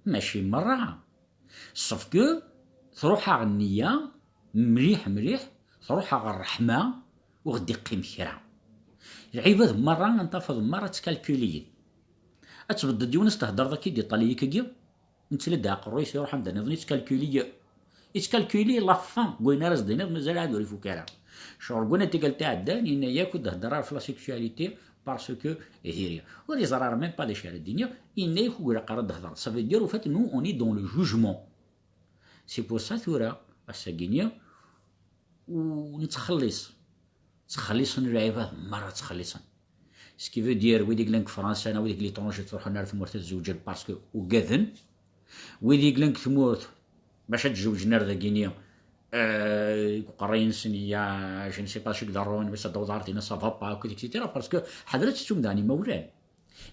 Mačči merra. Sauf que truḥ-aɣ nniya mliḥ mliḥ, truḥ-aɣ ṛṛeḥma, ur ɣ-d-iqqim kra. Lɛibad merra, ad tafeḍ merra ttkalkuliyen. Ad tbeddeḍ yiwen s-thedreḍ akka i d-iṭal-ik-agi, nettel-d aqerruy-is, iruḥ anda nniḍen, ittkalkuli, ittkalkuli la fin n wayen ara s-d-tiniḍ, mazal ɛad ur ifuk ara. Ccɣel deg wanna tikkelt iɛeddan, yenna-yak ur d-hedder ara ɣef la sexualité parce que diri. Ur yeẓra ara même pas d acu ara d-iniɣ, yenna-yak ur ilaq ara d-hedreḍ. Ça veut dire, au fait, nous, on est dans le jugement. C'est pour ça tura, ass-agi-nni, u nettxelliṣ. Ttxelliṣen lɛibad, merra ttxelliṣen. Ce qui veut dire, wid i yellan deg Fransa, neɣ wid i deg l'étranger, ttruḥun ar tmurt ad zewǧen parce que ugaden. Wid i yellan deg tmurt, bac ad zewǧen ar dagi-nni, euh, deg uqerray-nsen, ya, je ne sais pas, acu i iḍerrun, bac ad d-taweḍ ar dinna, ça va pas, akk, et cetera. Parce que ḥadret tettum daɣen imawlan.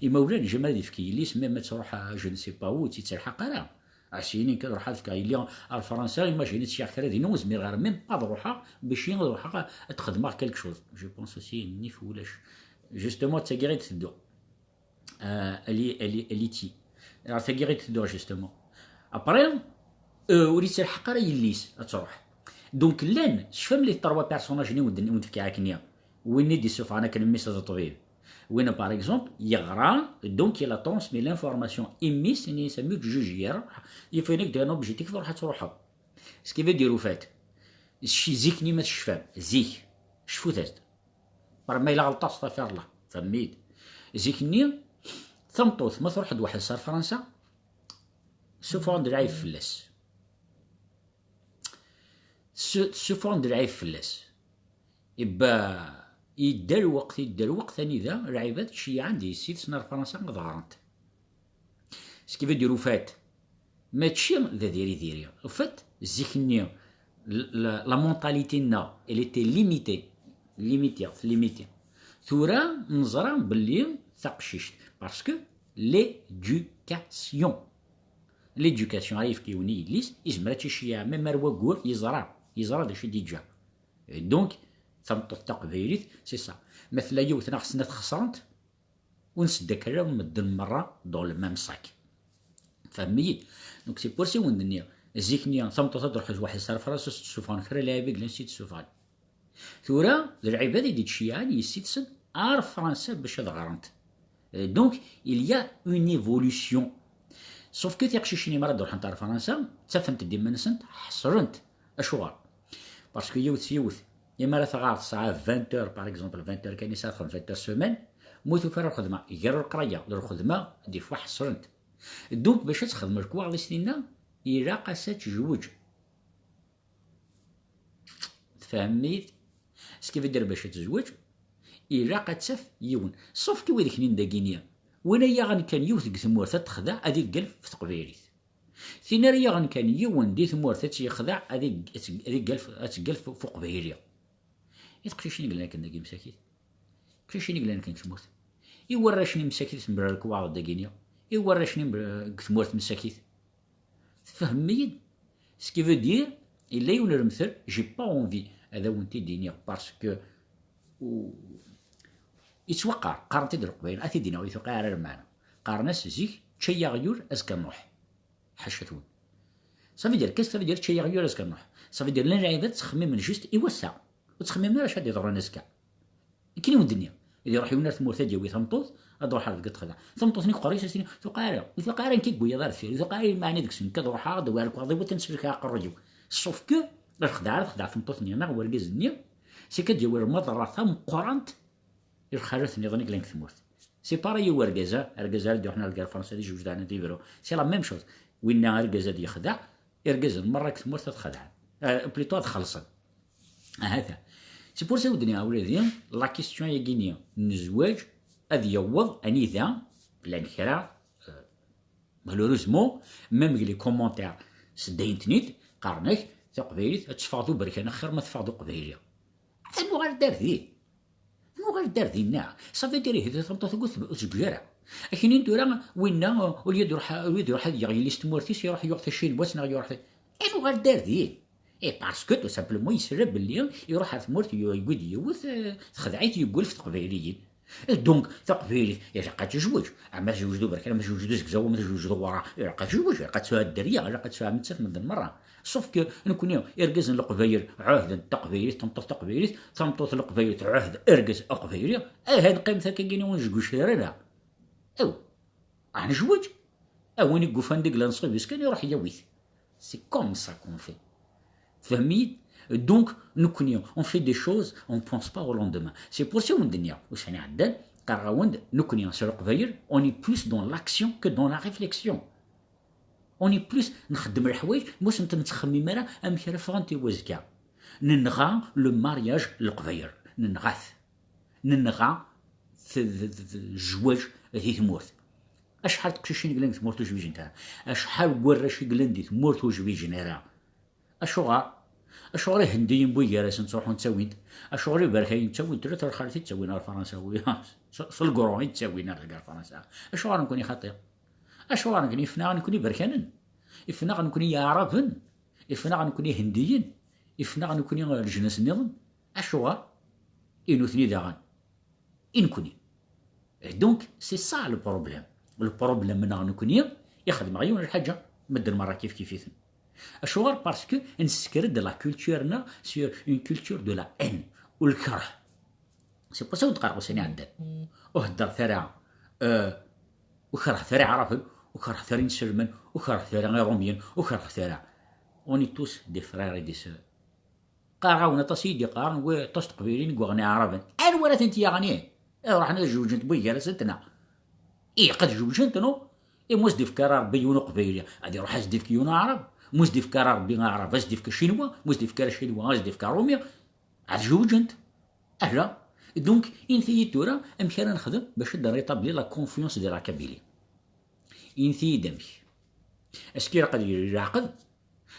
Imawlan, jamais ad ifk yelli-s, même ad truḥ, je ne sais pas où, ur tt-yettelḥaq ara. Ɛsini kan ruḥ ad fkeɣ yelli ar Fransa, imagine ttceɣ kra dinna, ur zmireɣ ara même pas ad ruḥeɣ, bac ad ruḥeɣ ad xedmeɣ quelque chose. Je pense aussi, nnif ulac. Justement, d tagi i d-teddu. Euh, elle est, elle est, elle est ti. Alors, tagi i d-teddu, justement. Après, euh, ur yettelḥaq ara yelli-s ad truḥ. Donc, llan, tecfam les trois personnages-nni i wen-d-, i wen-d-fkiɣ akken-nni. Win i d-issufɣen akken mmi-s d ṭṭbib. Win, par exemple, yeɣra, donc il a transmis l'information i mmi-s, ini-as a mmi ur ttjujji ara, il faut nekk d un objectif, truḥ ad truḥeḍ. Ce qui veut dire, au fait, cci zik-nni ma tecfam, zik, cfut-as-d. Par ma yella ɣelṭeɣ, stafirllah, tfehmem-iyi-d. Zik-nni, tameṭṭut, ma truḥ-d weḥd-s ar Fransa, ssuffɣen-d lɛib fell-as. Tessu-, tessuffɣen-d lɛib fell-as. Ibba, yedda lweqt, yedda lweqt anida lɛibad ceyyɛen-d yessi-tsen ar Fransa ad ɣrent. Ce qui veut dire, au fait, mačči d ad iri diri. Au fait, zik-nni, l-, la, la mentalité-nneɣ, elle était limitée. Limitée, limitée. Tura, neẓra belli taqcict. Parce que l'éducation. L'éducation, ara yefk yiwen i yelli-s, izmer ad tt-iceyyeɛ, même ar waggur, yeẓra. Yeẓra d acu i d-yeǧǧa. Et donc, tameṭṭut taqbaylit, c'est ça. Ma tella yiwet neɣ snat xesrent, ur nsedd akka ara medden merra dans le même sac. Tfehmem-iyi-d? Donc, c'est pour ça i wen-d-nniɣ, zik-nni, tameṭṭut ad d-truḥ weḥd-s ar Fransa, ur s-d-ssufɣen kra lɛib i yellan s-d-ssufɣen. Tura, d lɛibad i d-ittceyyɛen yessi-tsen ar Fransa bac ad ɣrent. Euh, donc, il y a une évolution. Sauf que tiqcicin mi ara d-ruḥent ar Fransa, ttafent-d iman-nsent ḥesrent. Acuɣer? Parce que yiwet s yiwet, imi ara tɣar tesɛa vingt heures, par exemple, vingt heures kan i tesɛa txeddem vingt heures semaine, ma ur tufi ara lxedma, gar leqraya d lxedma, des fois ḥesrent. Donc, bac ad texdem lekwaɣeḍ-is tinna, ilaq-as ad tejweǧ. Tfehmem-iyi-d? Ce qui veut dire, bac ad tezweǧ, ilaq ad taf yiwen. Sauf que wid knin dagini, win ay yaɣen kan yiwet deg tmurt ad texdeɛ, ad iggal f teqbaylit. Tin ara yaɣen kan yiwen di tmurt ad tt-yexdeɛ, ad ig-, ad teg-, ad iggal f, ad teggal f, f uqbayli. I teqcicin i yellan akken dagi msakit? Teqcicin i yellan akken deg tmurt? I warrac-nni msakit, tembrar lekwaɣeḍ dagini? I warrac-nni, eh, deg tmurt msakit? Tfehmem-iyi-d? Ce qui veut dire, yella yiwen lemtel, j'ai pas envie ad awen-t-id-iniɣ parce que u-, yettwaqqar, qqaren-t-id Leqbayel, ad t-id-iniɣ, ur yi-tewqiɛ ara lmeɛna. Qqaren-as zik, ččay aɣyul, azekka nruḥ. Ḥaca-twen. Ça veut dire, qu'est-ce que ça veut dire, ččay aɣyul, azekka nruḥ? Ça veut dire, llan lɛibad ttxemmimen juste i wass-a. Ur ttxemmimen ara acu ad d-yeḍrun azekka. Akken i wen-d-nniɣ, ad iruḥ yiwen ar tmurt ad d-yawi tameṭṭut, ad ruḥ ar deg ṭṭexda. Tameṭṭut-nni teqqar-as, as-tini, "Tuqa ara, ur tuqa ara nekk i yewwi ar deffir, ur tuqa ara i lmeɛna deg-sen, nekk ad ruḥeɣ, ad awiɣ lekwaɣeḍ-iw, ad ten-selkeɣ aqerruy-iw." Sauf que lexdeɛ ara texdeɛ tmeṭṭut-nni neɣ wergaz-nni, c'est que ad yawi lmaḍerra tameqqrant i lxalat nniḍen i yellan deg tmurt. C'est pareil i wergaz, ah, argaz ara d-iruḥen ar gar Fransa ad ijewǧ daɣen ad yebru. C'est la même chose. Winna argaz ad yexdeɛ, irgazen merra deg tmurt ad xedɛen. Euh, plutôt ad xellṣen. Ahat. C'est pour ça i wen-d-nniɣ a wladi, la question-agi-nni n zzwaǧ ad yaweḍ anida llan kra, euh, malheureusement, même deg les commentaires, sdayent-ten-id, qqaren-ak, taqbaylit ad teffeɣ d uberkan axir ma teffeɣ d uqbayli. Atan nuɣal-d ar din. Nuɣal-d ar dinna. Ça veut dire, ihi, tameṭṭut ur tebgi ara. Aknin tura, winna, au lieu d-iruḥ, au lieu d-iruḥ ad yaɣ yelli-s tmurt-is, iruḥ yuɣ tacinwat neɣ iruḥ ta-, eh, nuɣal-d ar din. Et parce que, tout simplement, yesla belli iruḥ ar tmurt, yu-, yewwi-d yiwet, eh, texdeɛ-it, yeggul f teqbayliyin. Donc, taqbaylit, ilaq ad tezweǧ. Ama tezweǧ d uberkan, ama tezweǧ d uzegzaw, ama tezweǧ d uɣura, ilaq ad tezweǧ, ilaq ad tesɛu dderya, ilaq ad tesɛu nettat medden merra. Sauf que, nekkni, irgazen n Leqbayel, ɛuhden taqbaylit, tameṭṭut taqbaylit, tameṭṭut n Leqbayel tɛuhed argaz aqbayli, aha neqqim takagini ur nezguc ara. Aw, ah, nezweǧ. A win i yufan deg la nṣib-is kan iruḥ yawi-t. C'est comme ça qu'on fait. Tfehmem-iyi? Donc, nekkni, on fait des choses, on pense pas au lendemain. C'est pour ça wen-d-nniɣ, ussan iɛeddan, qqareɣ-awen-d, nekkni, s Leqbayel, on est plus dans l'action que dans la réflection. On est plus nxeddem leḥwayeǧ, mais ur nettxemmim ara amek ara ffɣent i wazekka. Nenɣa le mariage n Leqbayel, nenɣa-t. Nenɣa t-, t-, t-, t-, zzwaǧ di tmurt. Acḥal n teqcicin i yellan deg tmurt ur zwiǧent ara? Acḥal n warrac i yellan di tmurt ur zwiǧen ara? Acuɣer? Acuɣer Ihendiyen wwin gar-asen ttruḥun ttawin-d? Acuɣer Iberkayen ttawin-d? Ula d xalti ttawin ar Fransa, wi-, s, s lgru i ttawin ar deg ar Fransa. Acuɣer nekkni xaṭi? Acuɣer nekkni ifen-aɣ nekkni Iberkanen? Ifen-aɣ nekkni Iɛraben? Ifen-aɣ nekkni Ihendiyen? Ifen-aɣ nekkni leǧnas nniḍen? Acuɣer? I nutni daɣen. I nekkni. Et donc, c'est ça le problème. Le problème-nneɣ nekkni, ixdem-aɣ yiwen lḥaǧa, medden merra kif kif-iten. Acuɣer? Parce que nessker-d la culture-nneɣ sur une culture de la haine, u lkerh. C'est pour ça ur d-qqareɣ ussan iɛeddan. Ur heddret ara, euh, ur kerhet ara Iɛraben, ur kerhet ara inselmen, ur kerhet ara Iṛumyen, ur kerhet ara. On est tous des frères et des sœurs. Qqareɣ-awen aṭas i yi-d-iqqaren, wi aṭas n teqbayliyin i yuɣen iɛraben. Anwa ara tent-yaɣen, ih? Ad ruḥen ad jewǧent wwin gar-asent, neɣ? Ih, ad jewǧent, no? Ih, ma ur s-d-ifka ara Rebbi yiwen uqbayli, ad iruḥ ad s-d-ifk yiwen aɛrab. Ma ur s-d-ifka ara Rebbi aɛrab, ad s-d-ifk acinwa. Ma ur s-d-ifka ara acinwa, ad s-d-ifk aṛumi. Ad jewǧent. Ala. Donc, init-iyi-d tura amek ara nexdem bac ad rétablir la confiance de la Kabylie. Init-iyi-d amek. Est-ce que ilaq ad yili leɛqed?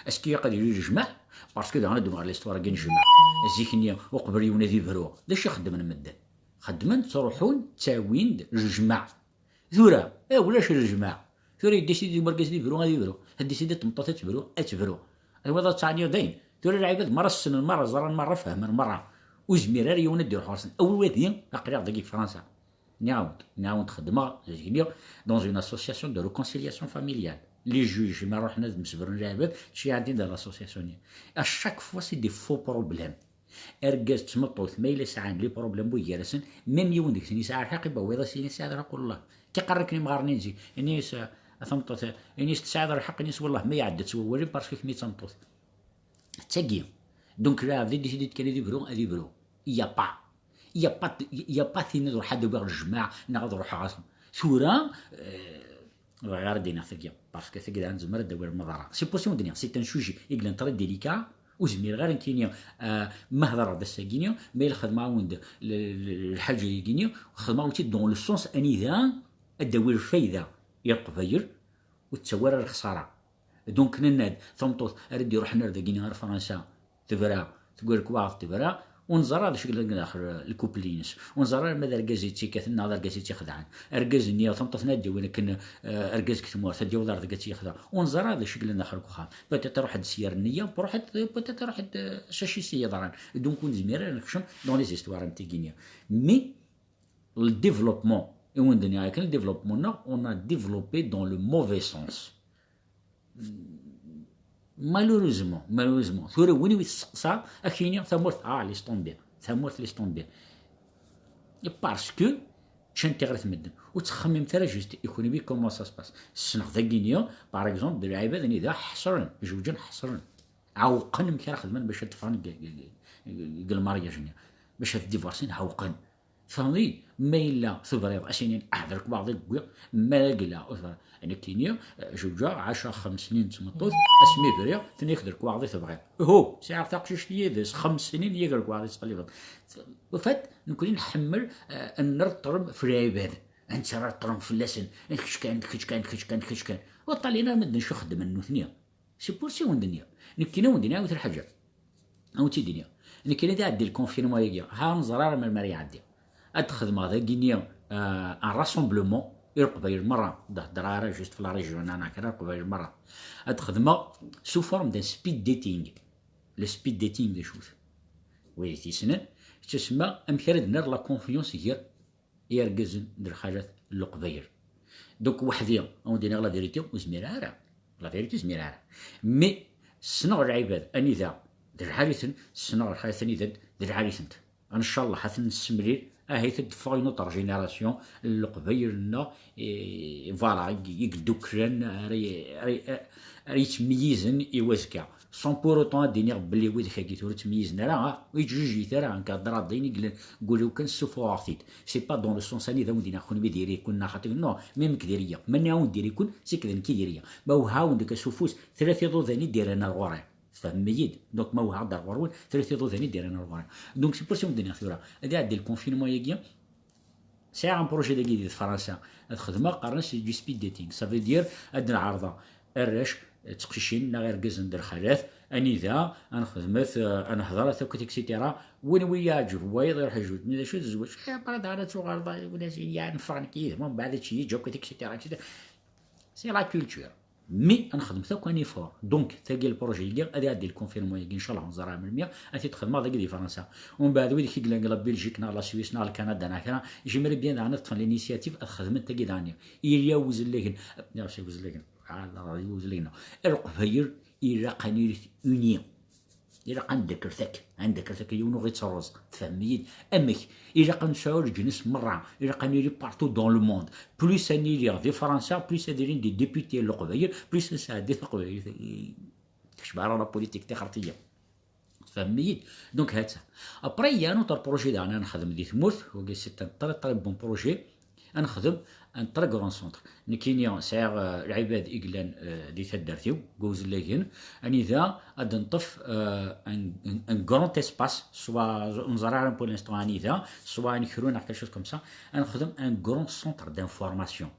Est-ce que ilaq ad yili lejmaɛ? Parce que daɣen ad d-nuɣal ɣer l'histoire-agi n lejmaɛ. Zik-nni, uqbel yiwen ad ibru, d acu i xeddmen medden? Xeddmen, ttruḥun, ttawin-d lejmaɛ. Tura, eh, ulac lejmaɛ. Tura yeddisidi wergaz ad ibru, ad ibru. Teddisidi tmeṭṭut ad tebru, ad tebru. Anwa ad teɛniḍ dayen? Tura lɛibad merra ssnen, merra ẓran, merra fehmen, merra. Ur zmir ara yiwen ad d-iruḥ ɣer-sen. Awal wadi, aql-aɣ dagi deg Fransa. Nniɣ-awen-d, nniɣ-awen-d xeddmeɣ, zgini, dans une association de réconciliation familiale. Les juges, ma ruḥen ad msebren lɛibad, ttceyyiɛen-ten-id ɣer l'association-nni. À chaque fois, c'est des faux problèmes. Argaz d tmeṭṭut, ma yella sɛan les problèmes wwin gar-asen, même yiwen deg-sen yesɛa lḥeqq, iba wayeḍ-as ini tesɛiḍ lḥeqq, wallah. Kiqarr akken imɣaren inzi, ini-as, a tameṭṭut, ini-as tesɛiḍ lḥeqq, ini-as wallah, ma iɛedda-tt wawal-im, parce que kemm d tameṭṭut. D tagi. Donc, lɛebd i d-, i d-, kan ad ibru, ad ibru. Il y a pas. Il y a pas, il y a pas tin ad ruḥeɣ ad awiɣ lejmaɛ, neɣ ad ruḥeɣ ad-, tura, euh, bɣiɣ ara d-iniɣ tagi, parce que tagi daɣen tezmer ad d-tawi lmaḍara. C'est pour ça i wen-d-nniɣ, c'est un sujet i yellan très délicat, ur zmireɣ ara nekkini, euh, ma hedreɣ-d ass-agi-ni, ma yella xedmeɣ-awen-d l-, l-, lḥaǧa-agi-ni, xedmeɣ-awen-tt-id dans le sens anida ad d-tawi lfayda i Leqbayel, ur d-tawi ara lexsara. Donc, nenna-d, tameṭṭut ara d-iruḥen ar dagini ar Fransa, tebra, tewwi lekwaɣeḍ tebra, ur neẓri ara d acu yellan daxel lkupli-ines. Ur neẓri ara ma d argaz i tt-ikkaten neɣ d argaz i tt-ixedɛen. Argaz-nni, tameṭṭut-nni ad d-yawin akken, eh, argaz deg tmurt, ad d-yaweḍ ar deg ad tt-yexdeɛ. Ur neẓri ara d acu yellan daxel deg uxxam. Peut-être iruḥ-d s yir nniya, peut-être, peut-être iruḥ-d, eh, s acu i s-yeḍran. Donc, ur nezmir ara nekcem dans les histoires am tigini. Mais, le développement, i wen-d-nniɣ akken, le développement-nneɣ, on a développé dans le mauvais sens. Malheureusement, malheureusement, tura win i wi tesseqsa, ad k-yini tamurt, ah, laisse tomber, tamurt, laisse tomber. Parce que ččan tiɣrit medden. Ur ttxemmimet ara juste, i kunwi comment ça se passe. Ssneɣ dagini, par exemple, d lɛibad anida ḥeṣren, jewǧen ḥeṣren. Ɛewqen amek ara xedmen bac ad ffɣen deg, deg, deg, deg lmaryaj-nni, bac ad divorcen, ɛewqen. Tfehmeḍ-iyi? Ma yella tebriḍ, ad s-inin, ah, d lekwaɣeḍ i wwiɣ, ma yella ur tebriḍ. Nekkini, eh, jewǧeɣ, ɛaceɣ xems snin d tmeṭṭut, asmi briɣ, tenna-yak d lekwaɣeḍ i tebɣiḍ. Uhu, sɛiɣ taqcict yid-s, xems snin yak d lekwaɣeḍ i tettqellibeḍ. Au fait, nekkni nḥemmel, eh, ad nreṭṭrem f lɛibad. Ansi ara ṭṭren fell-asen? Kečč kan, kečč kan, kečč kan, kečč kan. Ur ṭṭalin ara medden acu xeddmen nutni. C'est pour ça i wen-d-nniɣ. Nekkini a wen-d-iniɣ yiwet lḥaǧa. A wen-tt-id-iniɣ. Nekkini ad iɛeddi le confinement-agi. Ha, ur neẓri ara melmi ara iɛeddi. Ad xedmeɣ dagi-ni, euh, un rassemblement i Leqbayel merra. Ur d-heddreɣ ara juste f la région-a neɣ kra, Leqbayel merra. Ad xedmeɣ sous forme d'un speed dating. Le speed dating d acu-t? Wid i t-yessnen, yettusemma amek ara d-nerr la confiance gar irgazen d lxalat n Leqbayel. Donc weḥdi, a wen-d-iniɣ la vérité, ur zmireɣ ara. La vérité ur zmireɣ ara. Mais ssneɣ lɛibad anida d lḥal-iten, ssneɣ lḥalat anida d lɛali-tent. Ncallah ad ten-nessemlil, ahat ad d-teffeɣ une autre génération n Leqbayel-nneɣ, eh, voilà, i, i yedduklen, ara, ara, ara yettmeyyizen i wazekka. Sans pour autant ad d-iniɣ belli widak-agi tura ur ttmeyyizen ara, ha, ur yettjijjit ara, nekk heddreɣ-d ayen i yellan deg wul-iw kan, ssufɣeɣ-t-id. C'est pas dans le sens anida wen-d-iniɣ kunwi diri-kun neɣ xaṭi, non, même nekk diri-ya. Ma nniɣ-awen-d diri-kun, c'est que d nekk i diri-ya. Ma wehhaɣ-awen-d akka s ufus, tlata iḍudan i d-irran ar ɣur-i. Tfehmem-iyi-d? Donc ma wehhaɣ-d ar ɣur-wen, tlata iḍudan i d-irran ar ɣur-i. Donc c'est pour ça wen-d-iniɣ tura, ad iɛeddi le confinement-agi, sɛiɣ un projet dagi di Fransa, ad xedmeɣ, qqaren-as du speed dating. Ça veut dire ad d-nɛerḍeɣ arrac, ttqeccin neɣ irgazen d lxalat, anida ad nexdmet, eh, ad nehder, ata akk, et cetera. Win wi yeɛǧeb wayeḍ iruḥ ijud-nni d acu d zzwaǧ. Eh, après daɣen ad tuɣaleḍ, win as-, ya, neffeɣ nekk yid-m, mbeɛd ad tt-yeǧǧ akk, et cetera, et cetera. C'est la culture. Mais ad nexdem akk un effort. Donc tagi le projet-agi ad iɛeddi le confinement-agi, ncallah ur neẓri ara melmi, ad t-id-xedmeɣ dagi di Fransa. Umbeɛd widak i yellan deg la Belgique neɣ la Suisse neɣ le Canada neɣ kra, j'aimerais bien daɣen ad ṭṭfen l'initiative ad xedmen tagi daɣen. Illa uzellagen, niɣ si uzellagen, ah, la, uzellagen, Leqbayel ilaq ad nili unis. Ilaq ad nedder akk, ad nedder akk, yiwen ur ɣ-ittruẓ. Tfehmem-iyi-d? Amek? Ilaq ad nesɛu leǧnas merra, ilaq ad nili partout dans le monde. Plus ad nili di Fransa, plus ad ilin des députés n Leqbayel, plus ad nesɛeddi taqbaylit. Tekcem ara la politique tixertiya. Tfehmem-iyi-d? Donc ha-tt-a. Après, il y a un autre projet daɣen ad nexdem di tmurt, wagi c'est un très très bon projet. Ad nexdem un très grand centre. Nekkini sɛiɣ, euh, lɛibad i yellan, euh, di taddart-iw, deg Uzellagen, anida ad neṭṭef, euh, un, un, un grand espace, soit, ur neẓri ara pour l'instant anida, soit ad nekru neɣ quelque chose comme ça, ad nexdem un grand centre d'information.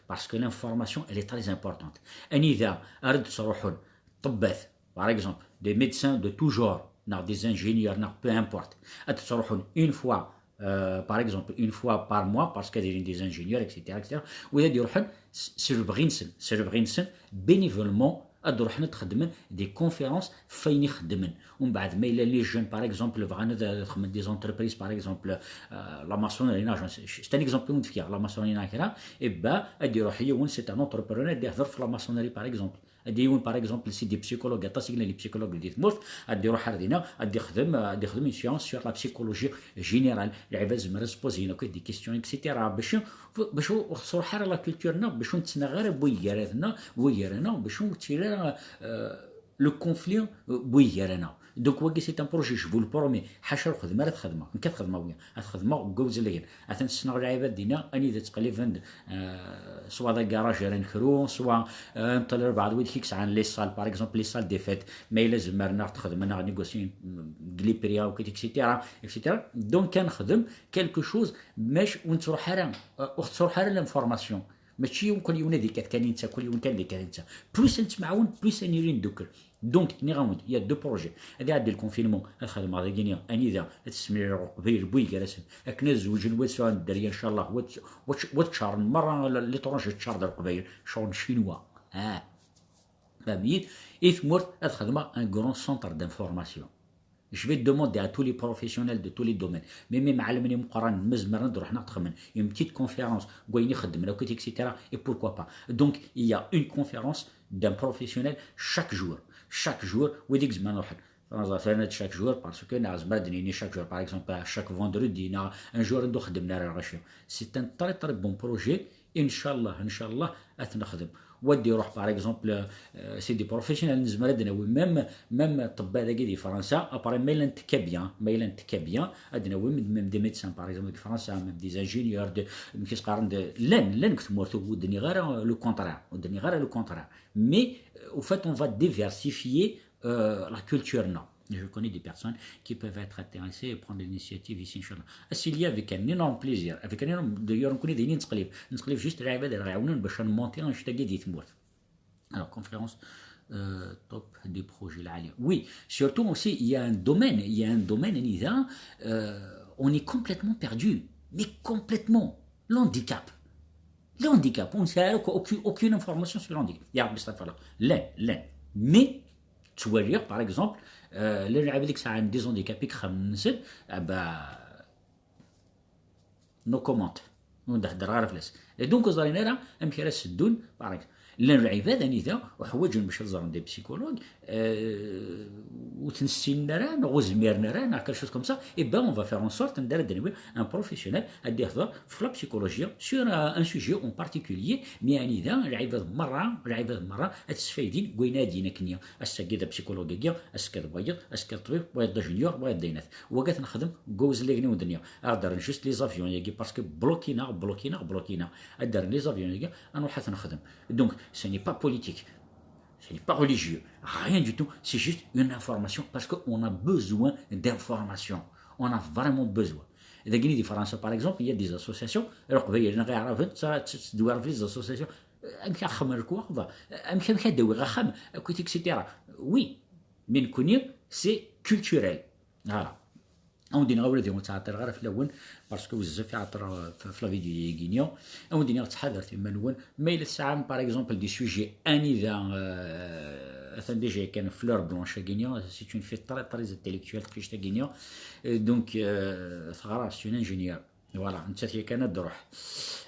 Parce que l'information, elle est très importante. Anida ara d-ttruḥun ṭṭebbat, par exemple, des médecins de tout genre, neɣ des ingénieurs, neɣ peu importe, ad d-ttruḥun une fois, euh, par exemple, une fois par mois, parce qu'il y a des ingénieurs, et cetera, et cetera, u ad d-iruḥen s, s lebɣi-nsen, s lebɣi-nsen, bénévolement, ad d-ruḥen ad xedmen des conférences f wayen i xeddmen. Umbeɛd, ma yella les jeunes, par exemple, bɣan ad, ad xedmen des entreprises, par exemple, euh, la maçonnerie, neɣ, c'est un exemple i wen-d-fkiɣ, la maçonnerie neɣ kra, et ben, ad d-iruḥ yiwen, c'est un entrepreneur, ad d-ihder f la maçonnerie, par exemple. Ad d-yiwen, par exemple, c'est des psychologues, aṭas i yellan les psychologues di tmurt, ad d-iruḥ ar dina, ad d-ixdem, ad d-ixdem une séance sur la psychologie générale. Lɛibad zemren ad s-poser akk des questions, et cetera. Bac, bac ur tettruḥ ara la culture-nneɣ, bac ur nettnaɣ ara wway gar-aneɣ, wway gar-aneɣ, bac ur nettili ara, euh, le conflit, euh, wway gar-aneɣ. Donc wagi c'est un projet, je vous le promets, ḥaca lxedma ara t-xedmeɣ, nekk ad t-xedmeɣ wagi, ad t-xedmeɣ deg Uzellagen. Atan ssneɣ lɛibad dinna, anida ttqelliben, euh, soit d agaṛaj ara nekru, soit, euh, nṭel lbeɛḍ wid i yesɛan les salles, par exemple, les salles des fêtes, ma yella zemren ad ɣ-t-xedmen, ad ɣ-négocien deg les prix, et cetera, et cetera. Donc ad nexdem quelque chose, mac ur nettruḥ ara, euh, ur tettruḥ ara l'information. Mačči yiwen kul yiwen ad ikkat kan i netta, kul yiwen kan ad ikkat i netta. Plus ad nettemɛawan, plus ad nili neddukel. Donc, nniɣ-awen-d, il y a deux projets. Ad iɛeddi le confinement, ad xedmeɣ dagini, anida ad tessemlil Leqbayel wway gar-asen, akken ad zewǧen, wa ad sɛun dderya, ncallah, wa ad, wa ad, wa ad ččaren merra, l'étranger ččar d Leqbayel, ččuren Chinois. Ah. Fehmem-iyi-d? I tmurt ad xedmeɣ un grand centre d'information. Je vais demander à tous les professionnels de tous les domaines, même imɛalmen imeqqranen, ma zemren ad ruḥen ad xedmen une petite conférence deg wayen i xeddmen akk, et cetera. Et pourquoi pas? Donc, il y a une conférence d'un professionnel chaque jour. Chaque jour, wid i izemren ad ruḥen. Neẓra tura chaque jour, parce que neɣ zemren ad d-nini chaque jour, par exemple, chaque vendredi, neɣ un jour anda ur xeddmen ara lɣaci. C'est un très, très bon projet. Inchallah, inchallah, ad t-nexdem. Wa ad d-iruḥ, par exemple, euh, c'est des professionnels, nezmer ad d-nawi même, même ṭṭebba dagi di Fransa, après ma llan ntekka bien, ma llan ntekka bien, ad d-nawi même, même des médecins, par exemple, deg Fransa, même des ingénieurs, de, amek i s-qqaren, de, llan, llan deg tmurt, ur d-nniɣ ara le contraire, ur d-nniɣ ara le contraire. Mais, euh, au fait, on va diversifier, euh, la culture-nneɣ. Je connais des personnes qui peuvent être intéressées et prendre l'initiative ici, Inch'Allah. Asili avec un énorme plaisir, avec un énorme, d'ailleurs, on connaît des lignes de Netqellib juste les gens qui nous aident à monter un shtagé d'Itmour. Alors, conférence euh, top des projets là. Oui, surtout aussi, il y a un domaine, il y a un domaine, euh, on est complètement perdu, mais complètement. L'handicap. L'handicap, on n'a aucune, aucune information sur l'handicap. Il y a là. Mais, tu vois, par exemple, euh, les gens avec des handicaps, ah bah, no comment. Et donc, on a là, même qui reste d'une, par exemple, لان العباد انيدا وحواجن باش يزورن des psychologues وتنسينا راه نغوز ميرنا راه quelque chose comme ça, et ben on va faire en sorte ندير دنوي un professionnel ادي يهضر في la psychologie sur un sujet en particulier. Mais انيدا العباد مره العباد مره اتسفايدين قوينا دينا كنيا الساقي ذا psychologue كيا اسكر بيض اسكر طبيب بيض جونيور بيض دينات وقت نخدم قوز لي غني ودنيا اقدر juste les avions ياكي parce que بلوكينا بلوكينا بلوكينا ادار les avions ياكي انا وحات نخدم. Donc, ce n'est pas politique, ce n'est pas religieux, rien du tout. C'est juste une information parce qu'on a besoin d'informations. On a vraiment besoin. إذا كني دي فرنسا, par exemple, il y a des associations, القبايل غير عرفت تدوي في les associations. امك اخم الكواغ امك امك داوي غخم كويت اكسيتيرا. Oui, mais نكوني c'est culturel. Voilà. اون دينا غير ديما تعطي غير في الاول parce que بزاف يعطر في la vidéo ياكينيا. اون دينا تحضر في منون ما الا تسعى par exemple des sujets انيدا. اثن déjà كان fleur blanche كينيا, c'est une fille très très intellectuelle كيش كينيا. Donc, ثغرا c'est une ingénieure. Voilà, انت هي كانت تروح.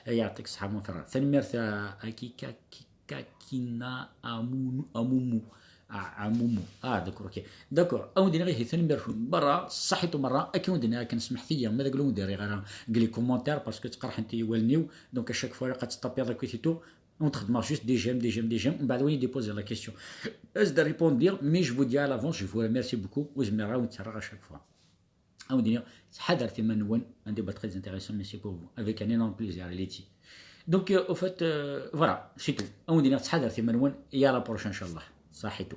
يعطيك الصحه مفرا ثنميرت اكي كاكي كاكينا امومو امومو. Ah, امومو. Ah, d'accord, ok. D'accord, اون دينا غير ثاني ميرفو برا صحيتو مره اكي اون دينا كان سمحتي ما داك لون ديري غير les commentaires parce que تقرح انت والنيو. Donc à chaque fois قد تطابي هذاك كويتيتو ونتخدم juste des j'aime des j'aime des j'aime ومن بعد وين déposer la question. Est-ce de répondre dire mais je vous dis à l'avance, je vous remercie beaucoup. وزميرا ونتسرع à chaque fois. اون دينا تحضر في منون عندي با très intéressant, merci pour vous, avec un énorme plaisir ليتي. Donc, au fait, voilà, c'est tout. اون دينا تحضر في منون يا la prochaine ان شاء الله. صحيتو.